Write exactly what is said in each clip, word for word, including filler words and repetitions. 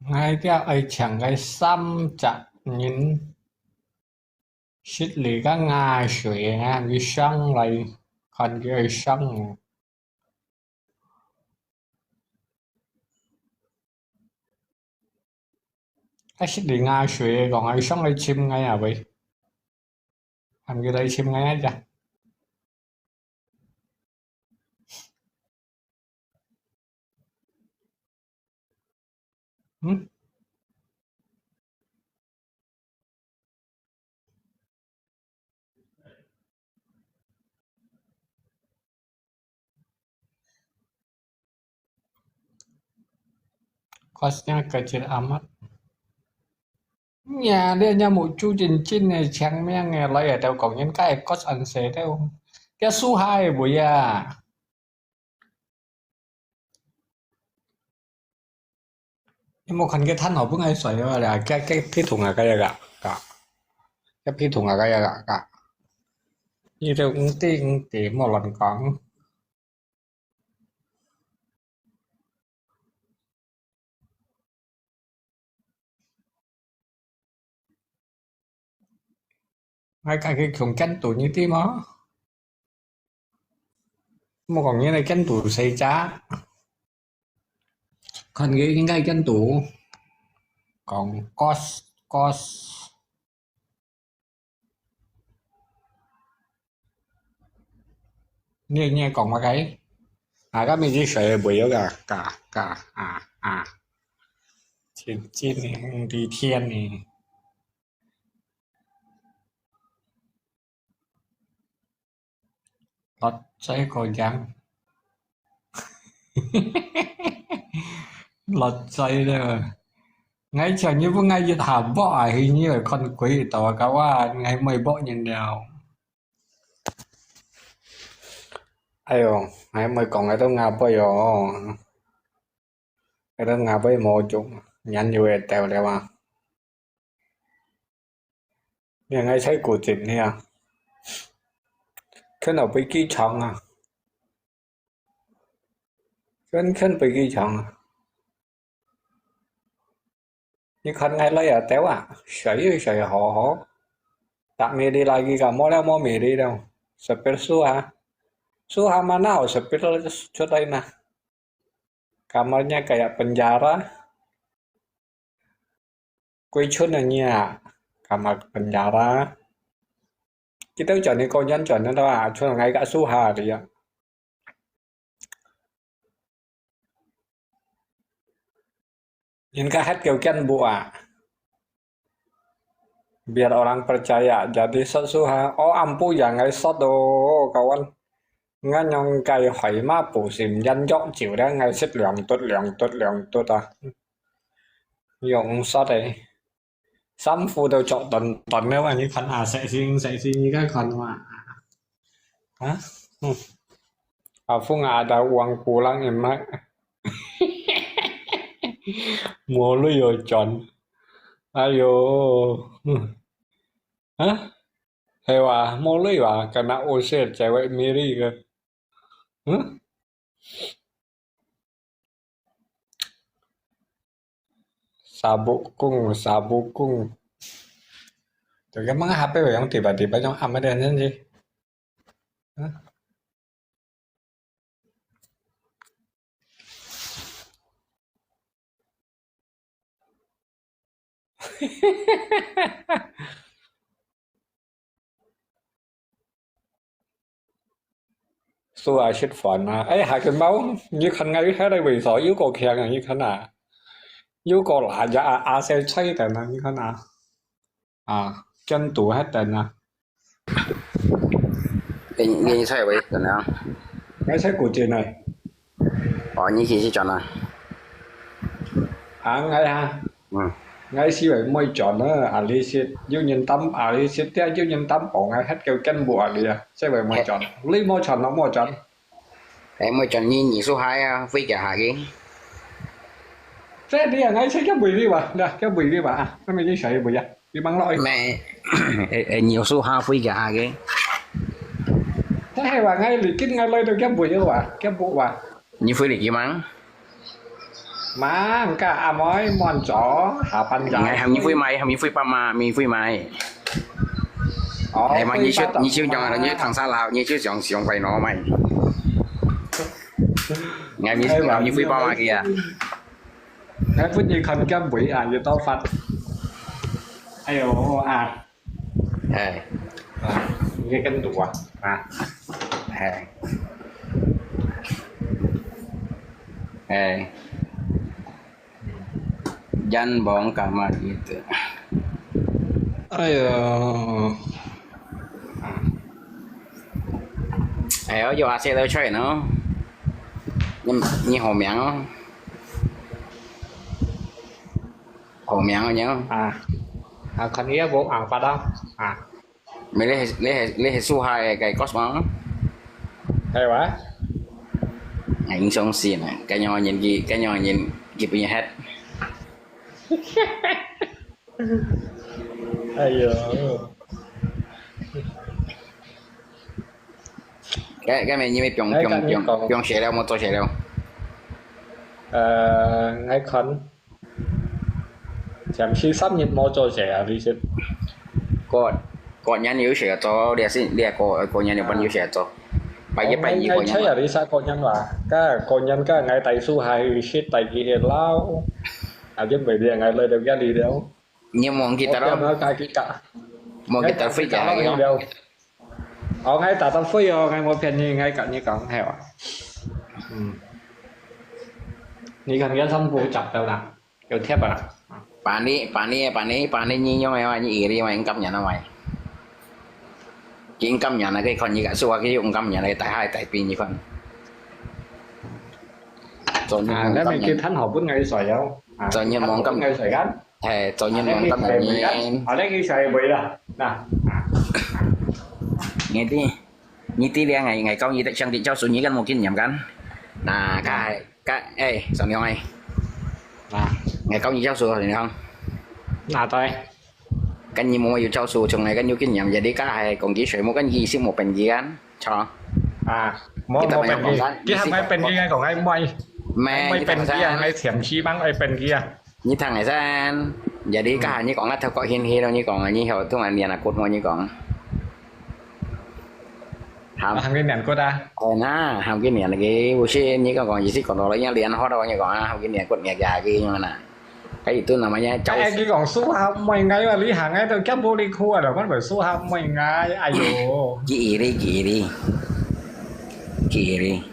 𠊎這愛請个三隻人，食你个牙水啊，佢上來看佢愛上啊。啊，食你牙水，講愛上來尋𠊎啊喂，喊佢來尋𠊎啊呀。 嗯，kosnya kecil amat。呀，你若無做真正个請名个，來啊，就講人家个kos恁細兜，佢輸下个位啊。 你無看佢攤好分𠊎睡啊啦，佢，佢屁痛啊，佢个，佢，佢屁痛啊，佢个，佢。你就毋知，毋知，莫亂講。𠊎家己窮見度，你知無？莫講人个見度細隻，看佢應該見度，講kos，kos。你，你講麼个？啊，該物事誰也不要个，嘎，嘎，啊，啊。真，真的，嗯，地天呢。 落水个樣。落水了。𠊎像你分𠊎一下剝啊，去你來看鬼到啊，搞啊，𠊎毋會剝人了。哎喲，𠊎毋會講，𠊎都牙背哦。𠊎都牙背無用，人又會掉了啊。 你𠊎在古井裡啊，看到飛機場啊，看，看飛機場啊。你看𠊎來啊，對啊，水又水好好。Tak mili lagi ka，無了無mili了。Sepil suha。Suha mana sepil出來嘛。 Kamarnya kayak penjara. 歸村个人啊，kamar penjara。佢兜轉去個人轉得到啊，像𠊎个suha个樣。人家還叫見目啊。 Biar orang percaya, jadi sot suha. Oh, ampu ya ngai sot do, kawan. Ngan nyong kai hoi ma pu sim yan yok chiu da ngai sit liang tut, liang tut, liang tut ah. Yong sot eh. Sam fu do chok ton ton ne wa ni khan a se sing, se sing ni ka khan wa. Hah? Hmm. Afu nga ada uang pulang emak. Mô lui yo chọn. Ayo. Hmm. Hah? Hewa, mô lui wa, kana usir cewek miri ke. Hmm? Sabukung, sabukung. Tui ka mga hape wa yung tiba-tiba yung ama din yan si. Hah? Su a shit fun a. Eh, hai ken mau, ni khan ngai hai dai wei so, yu ko kiang a, ni khan a. Yu ko la ya a, a se chai dan a, ni khan a. A, ken tu hai dan a. 你，你在位怎样？ Ngai sai ku chen ai. 哦，你继续讲啊。 A, ngai ha. 嗯。 Ngai si wei moi chọn a, a li sit. Yu nyin tam, a li sit tia, yu nyin tam, o ngai het kêu ken bu a li a. Sai wei moi chọn. Li moi chọn, no moi chọn. 哎，moi chọn你，你说嗨啊，飞给下去。 Sai dia, ngai sai kêu bui li wa. Dah, kêu bui li wa. A, ngai mi sai bui ya. Đi mắng lỗi. Mẹ, ê, ê, nhiều số ha phui cả hai cái. Thế hay là ngay lịch kít ngay lơi đâu kép bụi chứ bà, kép bụi bà. Nhiều phui lịch gì mắng? 嘛，毋該，阿妹，慢走，下班仔。哎，喊你會買，喊你會爸媽，你會買。哦，哎，嘛，你就，會爸爸你就講了，你就躺下啦，你就想，想快拿買。哎，你，哎，你會爸媽去啊？哎，分你看见尾啊，有多发。哎呦啊！ 哎。啊，你个跟读啊，啊。哎。哎。Yan bong kamat gitu. 哎呦。哎呦，有啊，写得出来呢。你，你好名哦。 好名个人。啊，啊，看你也无红发啊，啊。你係，你係，你係樹下个，个 cos 嗎？係哇？哎，你相信啊，該樣个人佢，該樣个人佢分人嚇。哎呦。該，該咩，你咪放，哎，放，放，跟你講。放學了，無做學了？呃，𠊎看 暫時三日無做事啊，你識。過，過年有事做，你係，你係過，過年有辦有事做。拜一拜二過年嘛。哦，𠊎，𠊎知啊，你識過年哇。該過年該𠊎帶書下去識帶佢去撈。啊，因為你𠊎來到這裡了。你有忘記了？我變到自己家。忘記了飛機了。哦，𠊎打得飛哦，𠊎無騙你，𠊎跟你講，係哇。嗯。你看這三步找到啦。 有貼啊。Pani, pani, pani, pani你用个話，你一日嘛，應該年啊嘛。應該年啊，可以看你个，所以佢用該年个，大下大邊你看。做你啊，該咪佢攤好分𠊎水哦。啊，做你望咁，攤好分𠊎水kan？係，做你望咁年。啊，你去水尾啦，那。你知，你知咧，𠊎，𠊎教你得上帝教書，你kan無經驗kan？那，該。 該，哎，上娘哎。啊。𠊎教你教書，上娘。啊，對。該你無有教書，從來該有經驗，jadi該係講佢全部該意識無變佢kan，著。啊，無，無變佢。佢係無變佢，𠊎講𠊎毋會。毋係，毋會變佢啊，𠊎潛意識會變佢啊。你聽下先，jadi該下你講啊，頭殼興起咯，你講啊，你曉得同人練啊，good morning講。 喊。喊佢練骨啊？係啦，喊佢練个，有時你講講，意思講到了，人家練好了，你講啊，喊佢練骨，練牙个樣啦。該一頓那麼樣，哎，佢講書下毋會𠊎啊，你行𠊎都兼無力苦啊，就講佢書下毋會𠊎，哎喲。記憶力，記憶力，記憶力。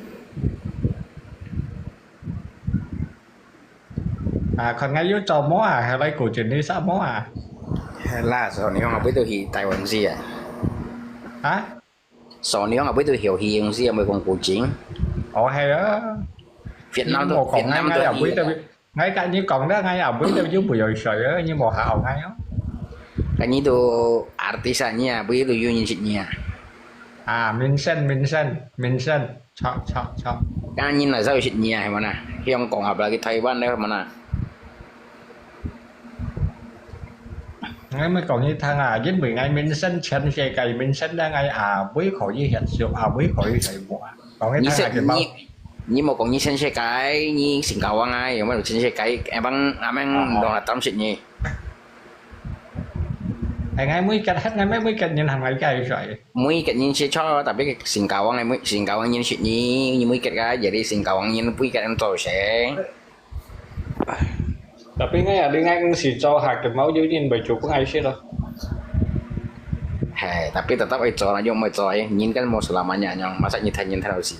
啊，看𠊎有做麼啊，還來古井裡啥麼啊？係啦，所以你講後尾都去台灣去啊？啊？所以你講後尾都去香港去啊，毋係講古井。哦，係啊。越南都，你無講越南都去啊。𠊎後尾都，𠊎跟你講啦，𠊎後尾都又毋會睡啊，你無好𠊎哦。該你都artis啊，你啊，後尾都有認識你啊。啊，明星，明星，明星。 著，著，著。該人來就識你啊，係無啦？香港啊，不然去台灣咧，係無啦？𠊎毋講你聽啊，因為𠊎明星，全世界明星咧，𠊎啊，毋會可以歇息，啊，毋會可以睡目啊。講你聽啊，你，你無講你全世界，你新加坡啊，有無全世界？Emang，emang，哦，哦。Donald Trump識你？ 哎，𠊎每個，𠊎每，每個人行來介紹。每個人識著，tapi新加坡个每，新加坡人識你，你每個个，jadi新加坡人每個人做事。Tapi𠊎啊，你𠊎毋識做下，根本有人會做分𠊎識咯。係，tapi tetap愛做啦，又毋會做，人kan無selamanya樣，masa你睇人睇到死。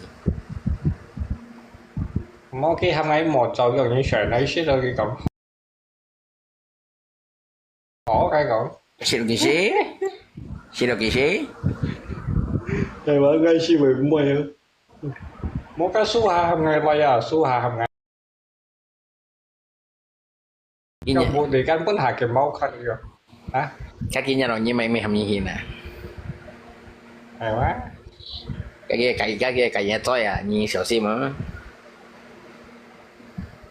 無去喊𠊎無做，用人選來識咯，佢講。 哦，該講。識到幾時？識到幾時？台灣該時會毋會啊？無，該書下喊𠊎來啊，書下喊𠊎。今日。要無你根本下个無看个。啊？該今日咯，你咪，咪喊你去啊？係哇？該个，該，該个，該个做啊，你小心啊。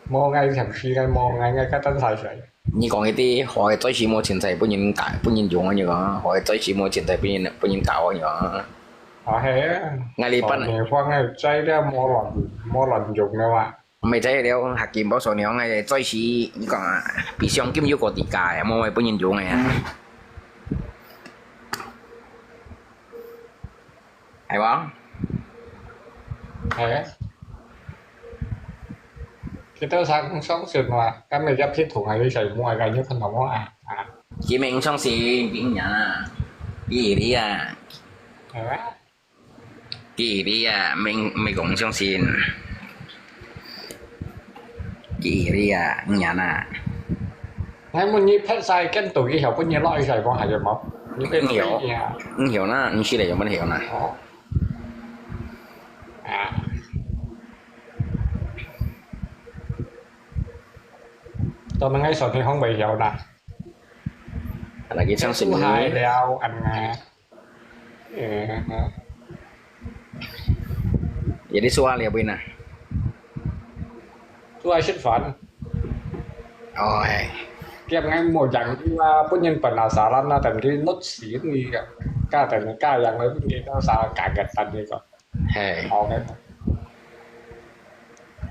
無，𠊎暫時，𠊎無，𠊎，𠊎較等下先。 你講該兜好个嘴齒無清彩，分人教，分人用啊，你講，好个嘴齒無清彩，分人，分人教啊，你講。啊，係啊。𠊎禮拜，哦，你放个嘴了，無亂，無亂用个話。毋係在了，客金寶所娘个，再是你講啊，比上金又過低價个，無會分人用个啊。係無？係。佢兜上上船嘛，今日一批同埋你細妹个，你看到無啊？啊。佢明相信，邊人啊？佢你啊？係啊。 佢你啊，毋毋係講相信。佢你啊，毋然啊。𠊎問你，拍晒跟到以後，分你落去晒講下有無？你被你有，你有啦，你是來有問題啦。哦。啊。到那个小地方没有啦。那个上次你。出海了，嗯啊。 嗯，有啲沙了邊啊？出海食飯。哦，係。佢𠊎無講佢話，分人penasaran啊，等佢not死佢个，加等加人來分佢到啥kaget等佢个。係。OK。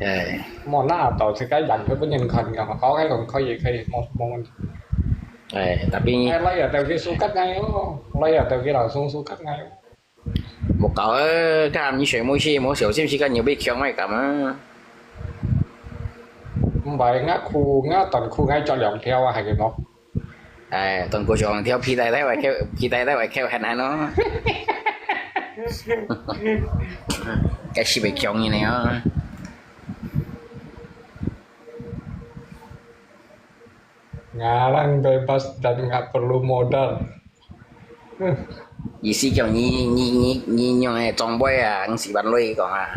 係。無拿到自家人去分人看个嘛，OK，講可以，可以，無，無問題。係，tapi。哎，來啊，到佢sukat𠊎哦，來啊，到佢老公sukat𠊎哦。無搞啊，看你選無事，無小心時間你被搶來幹嘛？毋係，𠊎褲，𠊎短褲，𠊎著兩條啊，還有無？ 哎，當古上條皮帶帶外口，皮帶帶外口還難咯。該是會強人呢哦。Ngalang bebas dan nggak perlu modal. 意思講你，你，你，你用个裝備啊，五十萬鐳講啊。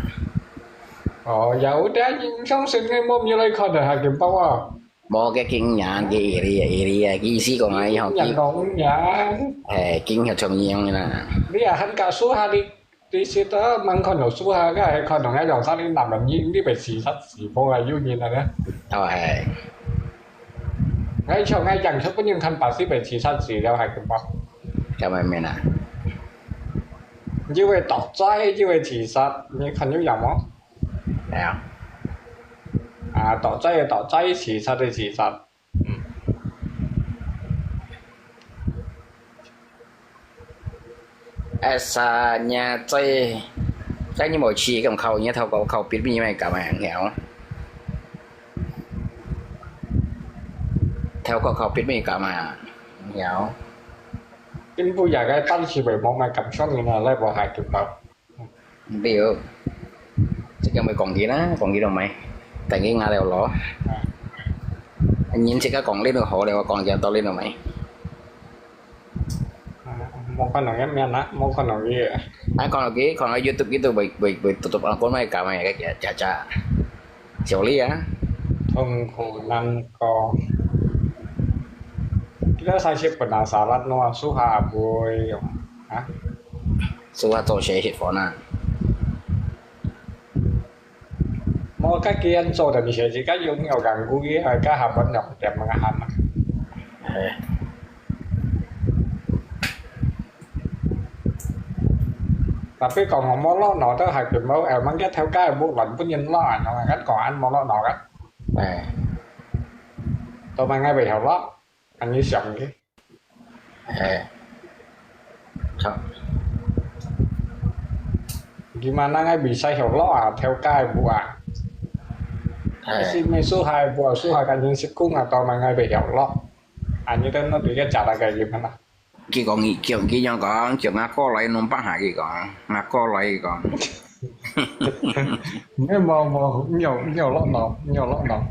哦，ya udah，你相信你，無你來看就還緊包啊。 無，該經驗，該area，area，佢意思講啊，以後佢，人講呀，哎，經驗重要啦。你也很搞suha你，你識得蠻看到suha个，還看到𠊎用啥你男人，你，你被自殺死亡啊，有人啊个。哦，係。𠊎像𠊎樣出不人看，把死被自殺死了還緊包。咁樣面啊？因為倒債，因為自殺，你看有樣無？ 係啊。啊，倒債个倒債，自殺个自殺。嗯。Asa nya在，在你無去，咁靠你透過靠別邊咩咁樣，曉？透過靠別咩咁樣，曉？Tin bu ya cái tao chỉ phải một mai cảm xúc như là lấy bộ hài chụp đầu. 毋對，這个毋講佢啦，講佢都毋係，等佢拿了咯。人自家講你都好了，我講佢到你都毋係。無看到佢面啦，無看到佢。啊，講到佢，講到YouTube佢都會，會，會tutup啊，講咩搞咩，假假假。小麗啊。痛苦難過。Kita saya penasaran no, suha boy, ha? Suha做事食飯啊？無，該既然做，就係自家有有工具个，啊，該下本就點个下嘛。係。Tapi講無落腦，都係佢無，誒，問佢頭家無亂分人落啊，𠊎講恁無落腦个。係。都問𠊎會曉落。 恁樣想个。係。好。Gimana ngai bisa hello啊，頭家个母啊。係。Si mesu hai bua su hai kan yung si kung atau mangai be hello. Ani ten no dia cara kayak gimana? 佢講，佢叫，佢樣講，叫阿哥來兩百下，佢講，阿哥來，佢講。你無，無，你有，你有落腦，你有落腦。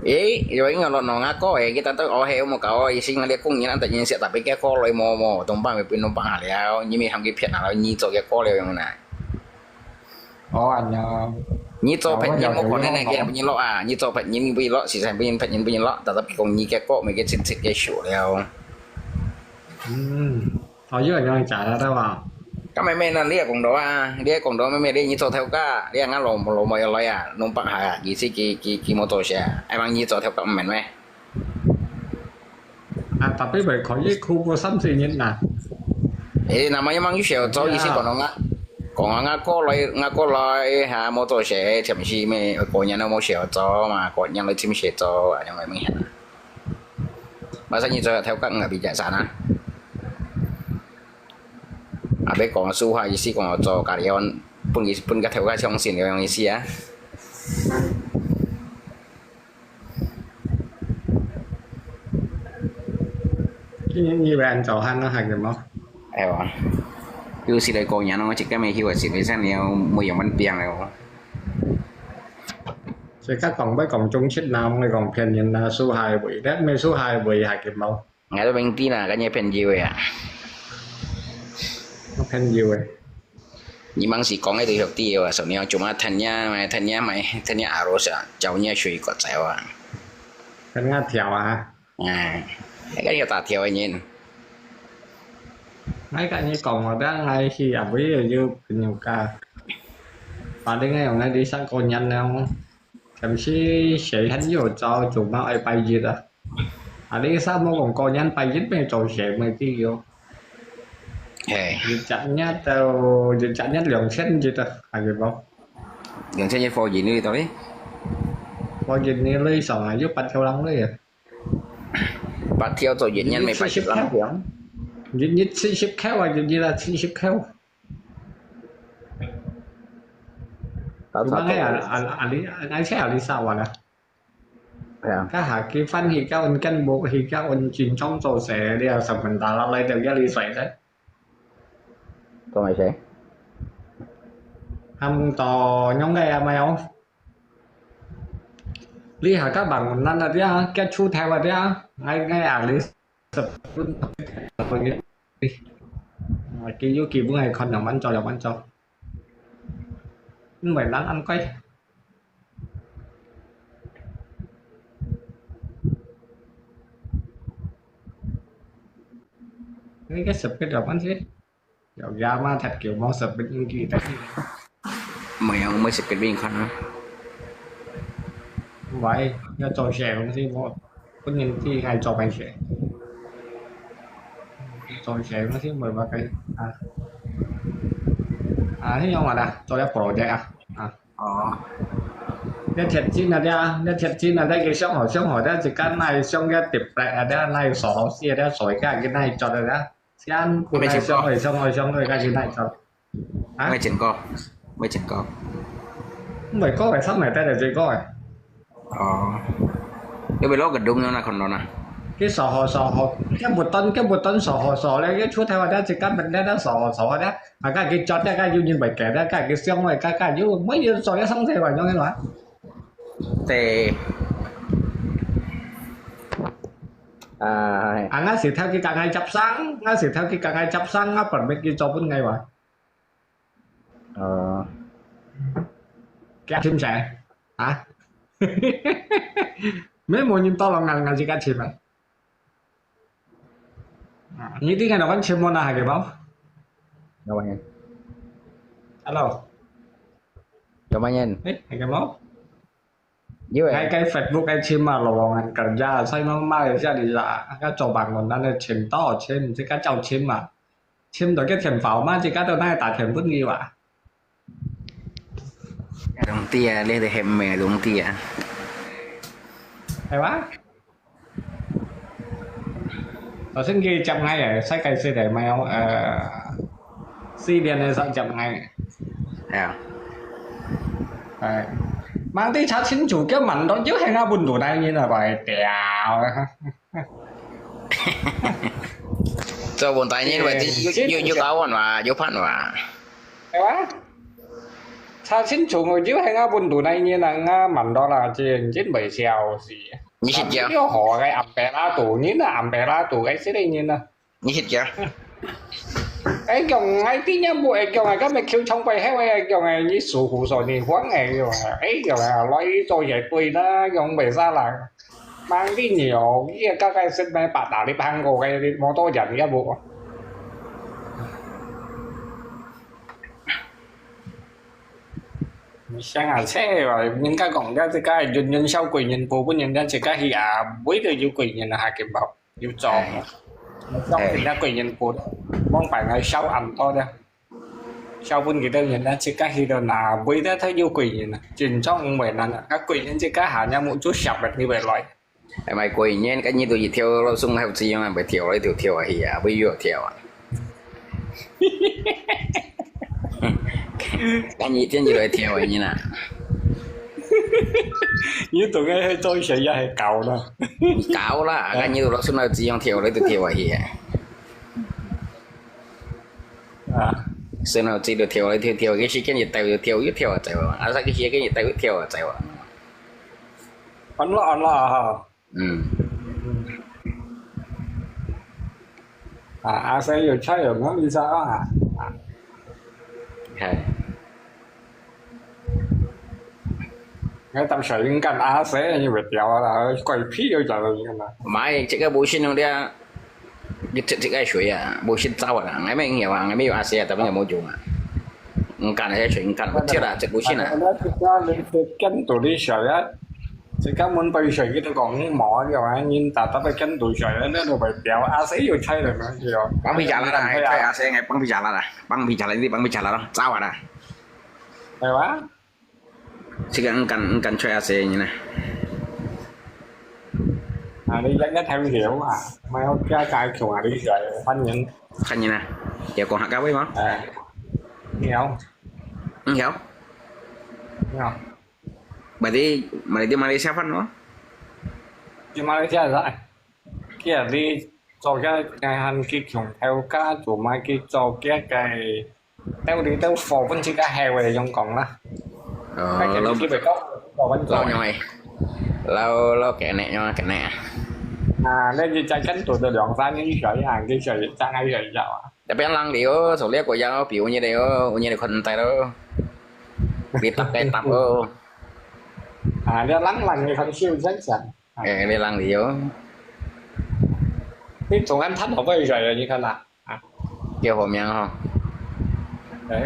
誒，有，你有落腦，阿哥誒，佢當當我係有無搞我，意思我這工人，俺突然間特別个哥來，無，無，兩百咪變兩百下了，你咪喊佢騙下了，你做个哥了樣啦。 哦，恁樣。你做別人無可能个，佢分人落啊！你做別人分人落，時常分人別人分人落，但係講你个國，每个親戚个數了。嗯，哦，又恁樣假个，對吧？咁咪咩呢？你也講到啊，你也講到咩咩？你你做頭家，你也啱老老妹要來啊，弄白下啊，意思佢佢佢無做事啊，愛幫你做頭家，毋明咩？ 啊，tapi會可以苦過三四年啦。誒，那麼要忙一些，早一些可能啊。講啊，𠊎過來，𠊎過來，哈，無做事，暫時咩，過年都無事做嘛，過年來尋事做，恁樣个明顯。Masa你做頭家，𠊎比較慘啊。啊，別講書哈，意思講做咖哩安，分佢，分个頭家相信，有樣意思啊。今年你會恁早行啊，還係無？哎哇，有時來過年咯，我自家沒去，我是為啥你要沒有問病了？所以佢講，會講中秋啦，會講別人啦，樹下會，但沒樹下會還係無？？𠊎都明知啦，跟你朋友个啊。我朋友个。你忙時講个都學弟个啊，所以你要cuma tanya，tanya mai，tanya arus啊，教你水果仔啊。跟我跳啊！ 啊，該个有大條个人。𠊎甲你講，𠊎等𠊎去也毋會有朋友家。Paling个用个你上過年了，暫時誰還有招，就嘛愛拜一啊。啊，你啥無講過年拜一咩做事咩都有。嘿。一隻月都，一隻月兩千一啊，還有無？兩千一貨銀你到底？貨銀你累上啊，有八條人累啊。 八條做一年，每八條人。一日七十塊啊，一日啊，七十塊。搞錯。Cuma啊，啊，啊，你，啊，你啊，你啥話啦？係啊。該下佢翻去教人跟屋去教人正常做事，你啊，十分打落來就要你水咧。做咩事？喊到樣个啊，沒有。 你下个bangunan啊，dia，佢出頭啊，dia，𠊎，𠊎啊，你十分，佢有基本个看兩萬做，兩萬做。因為人恁貴。你个十个兩萬先。 有呀嘛，踢球無十分英語得。沒有，沒十分英語看啊。喂，要做些東西，我不能去愛做白雪。做些東西，我我跟啊啊，你用完了，做了 project 啊啊。哦。你貼錢啊，你啊，你貼錢啊，你去上學上學，你一間來上个 depress 啊，你來所學个，所以个，你來做个。 先，本來想愛想愛想愛甲佢來做。啊？未整過，未整過。毋係講个，上來帶來最過个。哦。你會落个東西那看到那？佢掃好掃好，佢不斷佢不斷掃好掃咧，佢出頭或者自家本來都掃好掃好咧，啊，甲佢做，甲甲有人會給咧，甲佢想愛，甲甲有，每日做一生事話，樣个嘛。對。啊，啊，𠊎是頭佢甲𠊎接生，𠊎是頭佢甲𠊎接生，𠊎permit佢做分𠊎話。哦。佢尋誰？啊？沒無人到了，𠊎，𠊎自家尋啊。啊，你聽个，老闆尋無那還个無？老闆。Hello。老闆。誒，還个無？ 因為𠊎个Facebook个尋啊，lowongan kerja，所以嘛，馬來西亞里啦，該做bangunan个尋到，尋，自家照尋嘛。尋到个填表嘛，自家都拿打電分佢哇。兄弟啊，你哋係咩兄弟啊？係哇？ 頭先佢接𠊎个，世界性个，沒有，呃，四年个時候接𠊎个。係啊。誒，吂知查清楚，叫問到，又係𠊎本土大人啊，拜掉啊！做本土大人，或者有，有，有交換哇，有伴哇。 係哇？查清楚，我就係𠊎本土大人啊，𠊎問到啦，真，真袂笑死。你識叫？有好个umbrella度，人啊umbrella度，該識个人啊。你識叫？哎，講，哎，邊樣不會講啊，今日口唱背後个講个，你舒服說你慌个，講个，哎，講个，來做也對啦，講袂啥啦。吂知你哦，你个大概識咩？八達里行過个，你摩托人也無。 想啊，切哦，人家講个自家人人笑鬼人婆，本人家自家去啊，為了有鬼人啊，還根本有做。哎。有做人家鬼人婆，往擺來笑恁多的。小分佢兜人啊，自家去到哪位，但係有貴人啊，正常毋會難啊，該貴人自家下日目珠十日佢會來。係咪貴人？該你都一條老送後子樣啊，會跳，你就跳下去啊，會又跳啊。該你天就來跳啊，你啦。你懂个，做一些也係搞啦。搞啦，該你都老送後子樣跳，你就跳下去啊。啊，算了，這就跳來跳跳，个時間一到就跳，又跳啊走啊，啊，啥个時間一到又跳啊走啊。安樂安樂啊哈。嗯。啊，阿生有菜有没有意思啊？啊，係。 該搭水應該阿死，你會掉啊啦，怪屁又掉了，你看嘛。買這個無線用的啊，你這，這個水啊，無線糟啊，𠊎沒有啊，𠊎沒有阿死啊，咱們也沒有用啊。你看那些水，你看，我接了，這無線啊。那這個你是跟肚裡水啊，這個門背水，佢都講無啊，你話人打打个跟肚水啊，那都會掉，阿死有菜了嘛，就。放屁假啦，哎，阿死，哎，放屁假啦，放屁假啦，你放屁假啦，糟啊啦。係吧？ 這個毋敢，毋敢吹阿細人啊。啊，你一，一聽曉啊，毋係我家家窮啊，你就係歡迎。歡迎啊，有講客家話無？哎，你好。你好。你好。Berarti，berarti Malaysia fan無？你馬來西亞人。 佢啊，你做个，該喊佢從頭家做嘛，佢做个个，兜裡兜貨分自家後个用講啦。哦，該个老，佢會講，做分做。老娘欸，老，老个呢，樣个呢。啊，你就在跟肚的兩三年水啊，你水爭還水了啊。Tapi ang lang liu, so liu ko yang, piu ni liu, uni liu kon tai lo. Di tap kai tap lo. À, nó lắng lắng thì không siêu chắc chắn. Ê, đi lăng đi vô. Cái thùng ăn thắt nó có gì rồi như thế nào? À. Kêu hộ miệng không? Đấy.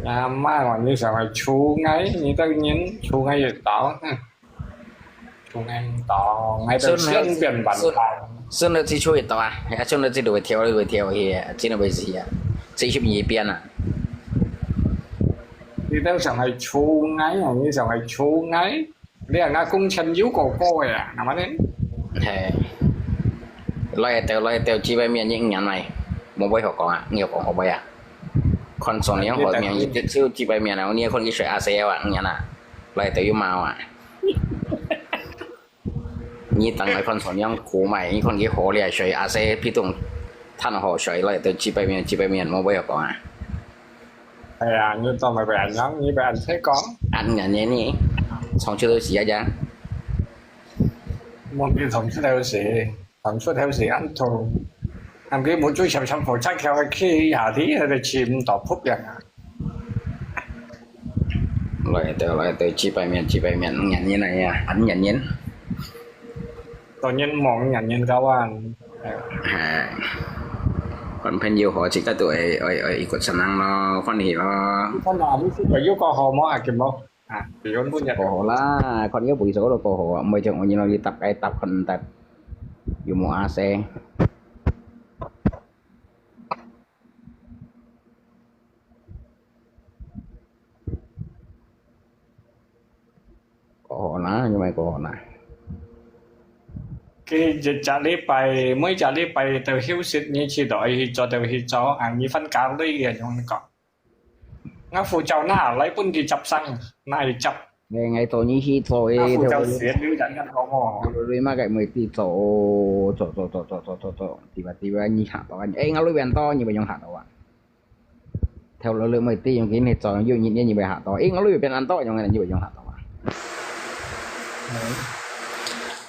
À, mai mà như sao mà chú ngay, như tự nhiên, chú ngay được đó. Chú ngay đó, ngay từ Xuân sân hay, biển bản Xuân, tài. Xuân nó chỉ chú ít đó à? Hay Xuân nó chỉ đuổi theo, đuổi theo thì, à, chỉ nó bị gì à? Chỉ chụp nhị biên à? Đi đâu sao hay chú ngay, à, như sao hay chú ngay? 你啊，𠊎工錢有過過个啊，那麼呢？嘿，來兜來兜幾百面一年來，無話好講啊，你有講好話啊？看上年好命一直就幾百面啊，你看佢水阿細啊，你啊，來兜有毛啊。你等來看上年苦賣，你看佢好咧水阿細，比東攤好水來兜幾百面幾百面，無話好講啊。 哎呀，你做麼个恁樣？你毋恁識講？恁樣呢？從出頭時啊，這。莫講從出頭時，從出頭時恁痛。恁佢目珠閃閃火車橋去下地，佢就尋毋到仆人啊。來兜，來兜，幾百面，幾百面，恁樣呢呀，恁樣呢。 當然望人人交往。哈，看朋友好，自家都愛，愛，愛一個senang咯，歡喜咯。你看啊，你自家有過好無啊？見無？啊，比如本日。過好啦，看有為數都過好啊，毋會像我呢，你搭該搭看搭，有無啊？先。 過好啦，因為過好啦。佢一隻禮拜，每隻禮拜都休息，你去到去做，都去做，啊，你分家裡个用講。𠊎負責拿來分佢執生，拿去執。𠊎，𠊎做你去做个，𠊎負責洗了，人家講哦。你嘛該每日做，做，做，tiba-tiba你嚇到啊！哎，𠊎裡邊到，你會用嚇到啊？ 頭路路妹弟用緊你做，有日日你會嚇到。誒，我裡邊恁多用个，你會用嚇到啊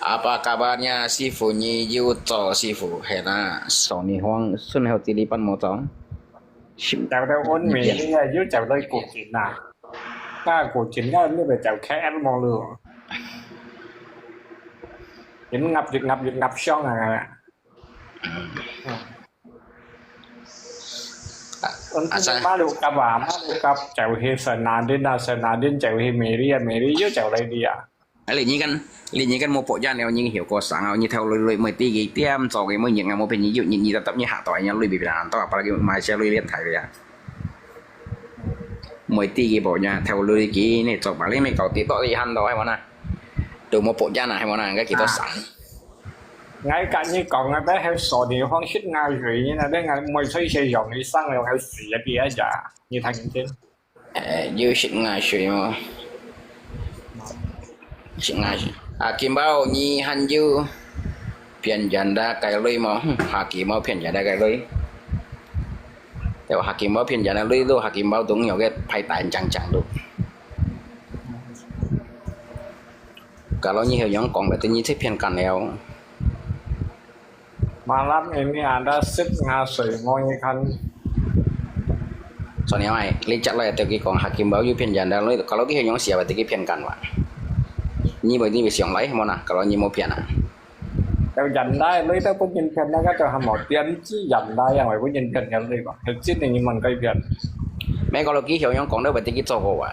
？Apa kabarnya師傅？你有做師傅，係啦。送你黃，順後子你幫我做。找到安美，你也有找到古琴啊？那古琴，那你會找K L無咯？越壓越壓越壓傷啊！ Asal馬六甲啊，馬六甲就去Senadin啊，Senadin就去Miri啊，Miri又就來這啊。啊，你呢間，你呢間無保障了，你曉過生啊，你頭鐳鐳，每日佢點做个，每日啊，無騙你，有日日搭搭你下到，你鐳比別人多，把佢馬來西亞鐳變大了呀。每日佢保障，頭鐳佢，你做白你咪搞跌到你hand到，係無呐？都無保障啊，係無呐？應該幾多生？啊。𠊎跟你講啊，這係說你放血壓水呢，這𠊎每次一用你上了，𠊎死啊，別呀，你聽唔聽？ 誒，有食牙水無？食牙水。啊，Hakim Bau，你還有騙人个該類無？哼，Hakim Bau騙人个該類。對吧？Hakim Bau騙人个類都，Hakim Bau都有个拍單張張都。Kalau你曉樣講个，等你這騙幹了。 Malam ini ada sip ngasuh mo ikan. Soalnya ai, licak lah itu ki kong Hakim Bau yu pian janda lu, kalau ki yang siapa tu ki pian kan wa. Ni boleh ni bisi yang lain mana, kalau ni mau pian ah. Tau janda lu itu pun yin pian na ka tu hamo pian ci janda yang wei pun yin pian yang lu ba. Hecin ni man kai pian. Mai kalau ki yang kong tu berarti ki toko wa.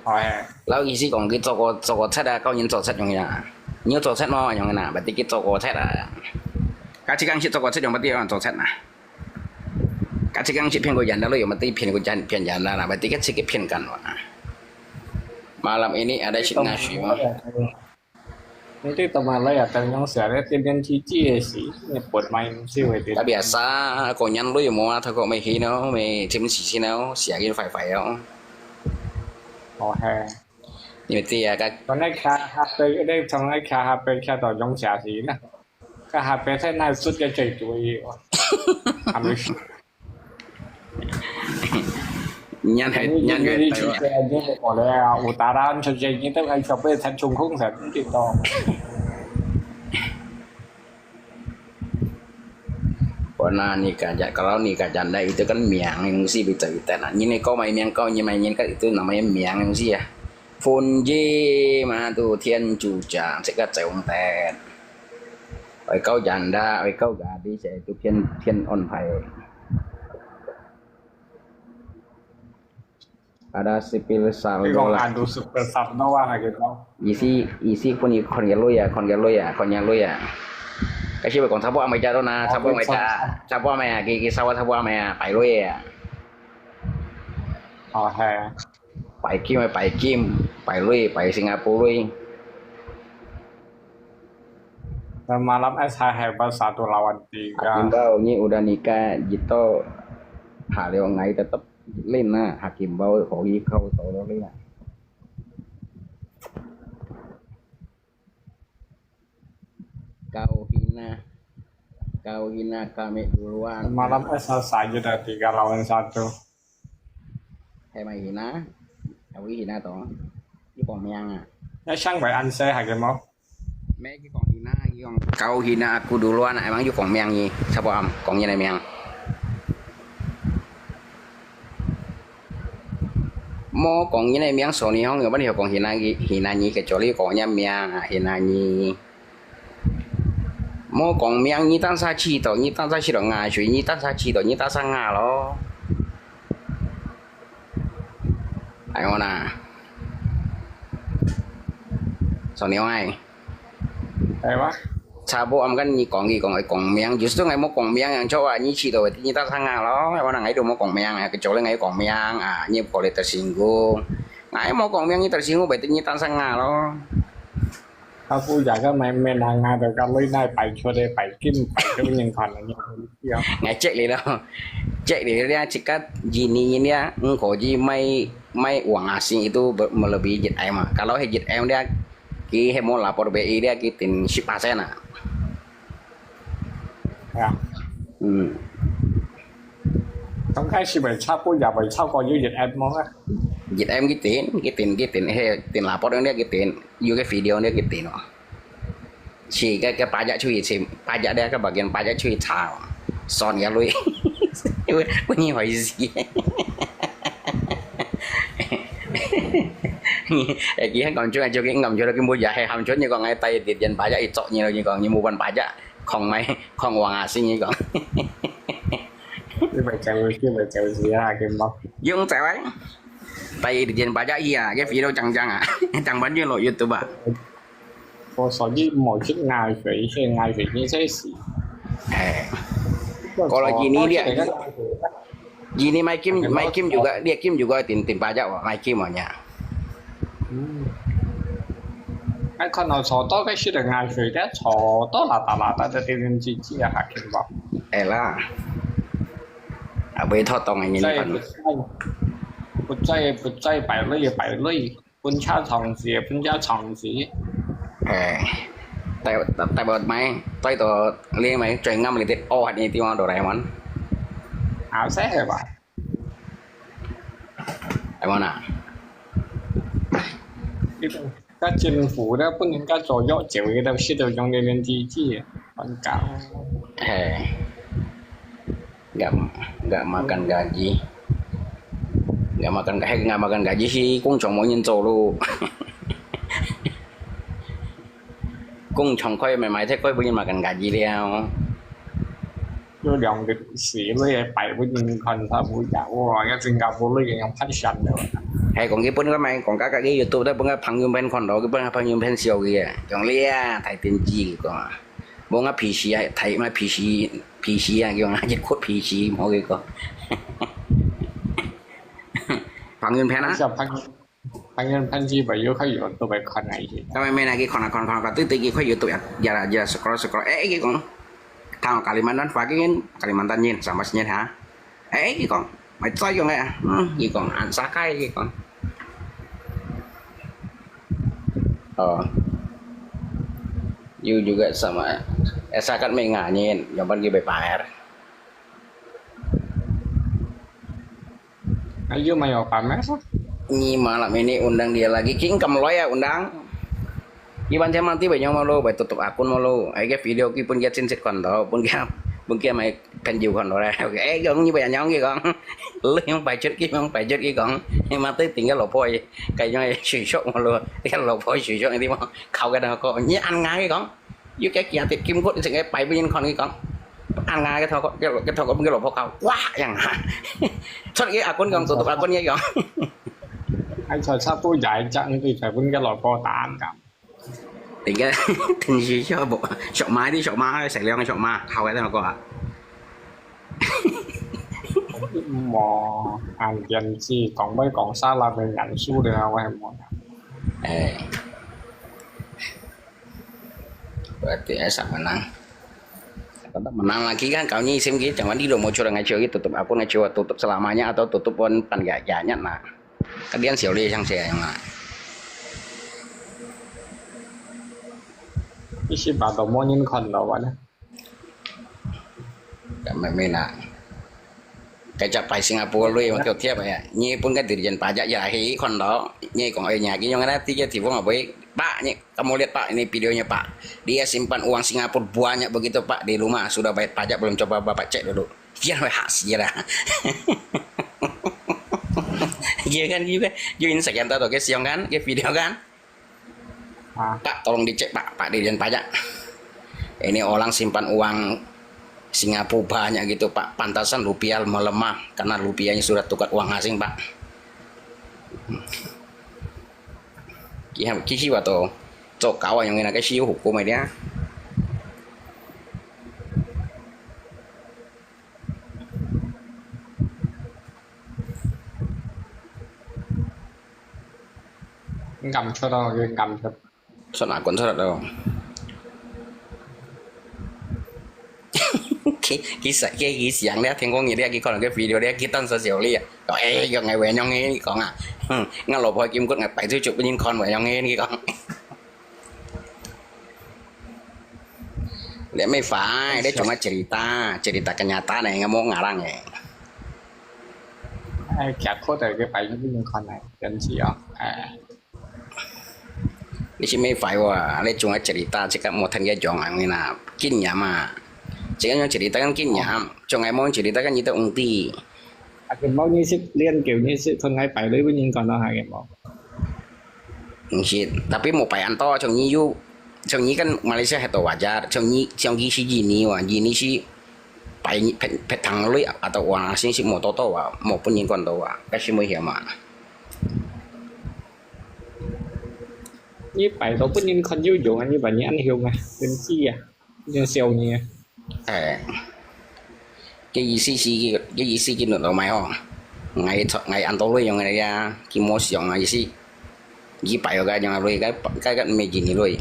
哦，係。老意思講，佢做過，做過賊啊，教人做賊樣樣啊。你有做賊無？樣樣啊，berarti佢做過賊啊。假設講識做過賊樣，berarti orang做賊啊。假設講識騙過人，lalu yang berarti騙過人，騙人啦，berarti佢自己騙人啊。Malam ini ada sip ngasuh無？ Nanti teman lah ya, tengok siapa dia dia cici ya sih, nyebut main sih, weh, dia. Tapi biasa, kau nyan lu ya mau, atau kau main hina, main tim sisi nau, siakin fai fai ya. Oh, he. Ini betul ya, kak. Kau nak kah H P, ini kau nak kah H P kah tau jong sia sih nah. Kah H P saya nak sut ke cai tu ya. Habis. Nyan hai, nyan hai, Taiwan. Utara, Indonesia itu kan sampai Tanjung Hong saya tidak tahu. Pernah nikah aja, kalau nikah janda itu kan miang yang mesti bisa kita nak. Ini kau main miang kau, ini main ini kan itu namanya miang yang mesti ya. Phun ji ma tu thiên chủ trả sẽ có triệu tiền. Ôi kau janda, ôi kau gadis, itu thiên, thiên ôn phải. Ada sepuluh saldo lah. Ando sepuluh saldo lah gitu. Isi, isi pun ikon ya lu ya, kon ya lu ya, kon ya lu ya. Kasi ba kong sabo amai jado na, sabo amai ja, sabo amai ya, kiki sawa sabo amai ya, pai lu ya. Oh, he. Pai kim, pai kim, pai lu, pai Singapore lu. Dan malam es hai hebat satu lawan tiga. Hakim Bau ni udah nikah, jito haliu ngai tetep lin na, Hakim Bau hoki kau tau lo lin na. Kau hina, kau hina kami duluan. Dan malam es saja dah tiga lawan satu. Hai mai hina, aku hina to. Yu kong miang ah. Ya sang bai an se hai ke mo. Mai ki kong hina, ki kong kau hina aku duluan, emang yu kong miang ni. Sabo am, kong ni miang. Mo kong ni miang so ni hong, yo ban yo kong hina ki, hina ni ke joli kong ni miang, hina ni. Mo kong miang ni tan sa chi to, ni tan sa chi to nga shui, ni tan sa chi to, ni tan sa nga lo. Ai mo na. So ni ai. Ai wa. Sabo am kan ni kong ki kong ai kong miang, justru ngai mo kong miang yang cho a, ni chi to, ni tan sa nga lo. Ai mo na ngai do mo kong miang, ke joli ngai kong miang, ah, ni boleh tersinggung. Ngai mo kong miang ni tersinggung, berarti ni tan sa nga lo. Aku jaga main-main hanga tu kalau ini pai chua deh pai kim pai tu yang kan yang dia. Ngecek ni lo. Cek ni dia cakap gini ni dia, engkau ji mai, mai wang asing itu ber-, melebihi jit M ah. Kalau he jit M dia, ki he mau lapor B I dia ki tin sip persen ah. Ya. Hmm. Tong kai si bai chap ko ya bai chap ko yu jit M mo ah. Jit M ki tin, ki tin, ki tin, he tin lapor yang dia ki tin. Yu ke video dia ki tin. Si ke, ke pajak chui si, pajak dia ke bagian pajak chui chao. Son ya lui. Bunyi hoi si. Eh, ki han kong chua, chua ki ngam chua ki mu ya he ham chua ni kong ai tai di dian pajak i chok ni lo ni kong ni mu ban pajak. Kong mai, kong wang asing ni kong. Ni bai chau si, bai chau si ya, ke mo. Yung chau ai. Tapi Dirjen Pajak iya, ke video cang-cang ah. Cang banyak lo YouTube ah. 我所以無去愛水，去愛水你才死。哎，過了幾年了，幾年買金買金juga，你金jugaတင်တင် pajak 哦，買金哦呀。嗯，哎，看到坐到个時候愛水的，坐到啦啦啦啦的，電視機啊，還看到。哎啦，啊，未拖動的人再也不看。在，不在不在擺類擺類，分家長子，分家長子。哎，帶帶帶我買，帶到你買最啱你的哦，你地方哆啦 A 梦，哆啊，這个吧，啦 A 梦啊，這个，該政府的不能該做藥酒的，都是都用的電視機，很搞。嘿。Nggak, nggak makan gaji. Nggak makan gaji, nggak makan gaji 係工廠無人做咯。工廠開咪賣忒開分人 makan gaji 了。有兩个死類擺分人看，他不要，哇，該新加坡類个用拍山的。係講佢本來買講價格个 YouTube，但本來朋友片看到，佢本來朋友片笑佢啊，用你啊，大電視佢講啊。 無𠊎PC啊，大嘛PC，PC啊，叫𠊎一哭PC，無佢講。朋友片啊，像拍拍人拍戏吧，有看有都会看那一些。咁咪咩呢？佢看啊看啊看啊，對對佢看 YouTube 呀，呀啦呀 scroll scroll，哎，佢講，看 Kalimantan 發現 Kalimantan 人，sama 人哈，哎，佢講，咪再用个，嗯，佢講，安啥个，佢講。 Oh. You juga sama. Esa kat may nganyit, nyoban ki bay pamer. Ayo mayo pamer sa. Ni malam ini undang dia lagi. King kam loy ya undang. Iban dia mati bay nyong malu, bay tutup akun malu. Ay ke video ki pun kia cin sit kondo, pun kia pun kia may kan jiu kondo le. Eh, gong ni bay nyong ki gong. Lu nyong bay jut ki, nyong bay jut ki gong. Mati tinggal lo poi. Kay nyong sui sok malu. Tinggal lo poi sui sok ni mo. Kau ka dang ko. Ni an ngai ki gong. Yu ke kia tip kim kut sing ke pai bin kon ki gong. An ngai ke thok ke thok ke lo pok kau. Wah, yang ha. Chot ke akun gong tutup akun ke gong. Ai choi sa tu yai chak ni tu choi pun ke lo pok tan kam. 點解電視上播，上買啲上買，食量上買，後尾等我講啊。無，看電視講要講啥啦，被人輸了，我係無。誒，berarti eh sama nang. Tetap menang lagi kan, kau ni sim gitu, jangan di rumah curang aja gitu, tutup akun aja, tutup selamanya atau tutup pun pan gak jalan lah. Kalian siapa yang saya yang lah. 一時把都無人看到啊。咁咪咩啦？繼續擺新加坡鐳，我叫貼啊！你本該啲人擺隻也係看到，你講哎呀，佢用那啲嘅地方啊，會把你，咁我列把你 video-nya pak. Dia simpan uang Singapura banyak begitu pak di rumah, sudah bayar pajak belum, coba bapak cek dulu. Dia sampai hak sih lah. Dia kan juga, you ini sekian tahu ke siang kan, ke video kan? Pak, tolong dicek Pak, Pak Dirjen Pajak. Ini orang simpan uang Singapura banyak gitu Pak, pantasan rupiah melemah karena rupiahnya sudah tukar uang asing Pak. Kiha kihi wa to, to kawan yang ina kasi hukum dia. 撳出咯，佢撳出。出牙棍出嚟咯。佢佢實佢佢想咧，聽講佢咧，佢可能佢video咧，佢當時笑你啊，講誒，用係會用嘅，你講啊，哼，我老婆金骨，我擺出出俾人看會用嘅，你講。你咩快？你做乜 cerita？cerita kenyataan 呢？我冇 ngarang 嘅。誒，其實佢哋嘅擺出俾人看嚟，跟住啊，誒。 你係咩快哇？你仲係 cerita，即刻無聽佢講啊，你那經驗啊，即刻用 cerita 咁經驗，仲係無 cerita 咁你都毋知。啊，佢無你識練球，你識同佢擺類本人講到下嘅無？毋係，tapi無擺恁多，像你有，像你跟馬來西亞係多 wajar，像你像你係印尼哇，印尼係擺別別堂類啊，都哇，先係無多多啊，無本人講到啊，該係危險啊。你擺到分人看有用啊，你把你恁凶啊，生氣啊，你笑你啊。哎，个意思是，个意思今日到買吼，ngai ngai ăn到lui用个呀，佢無想啊意思，佢擺个用啊lui，該該个美金个lui。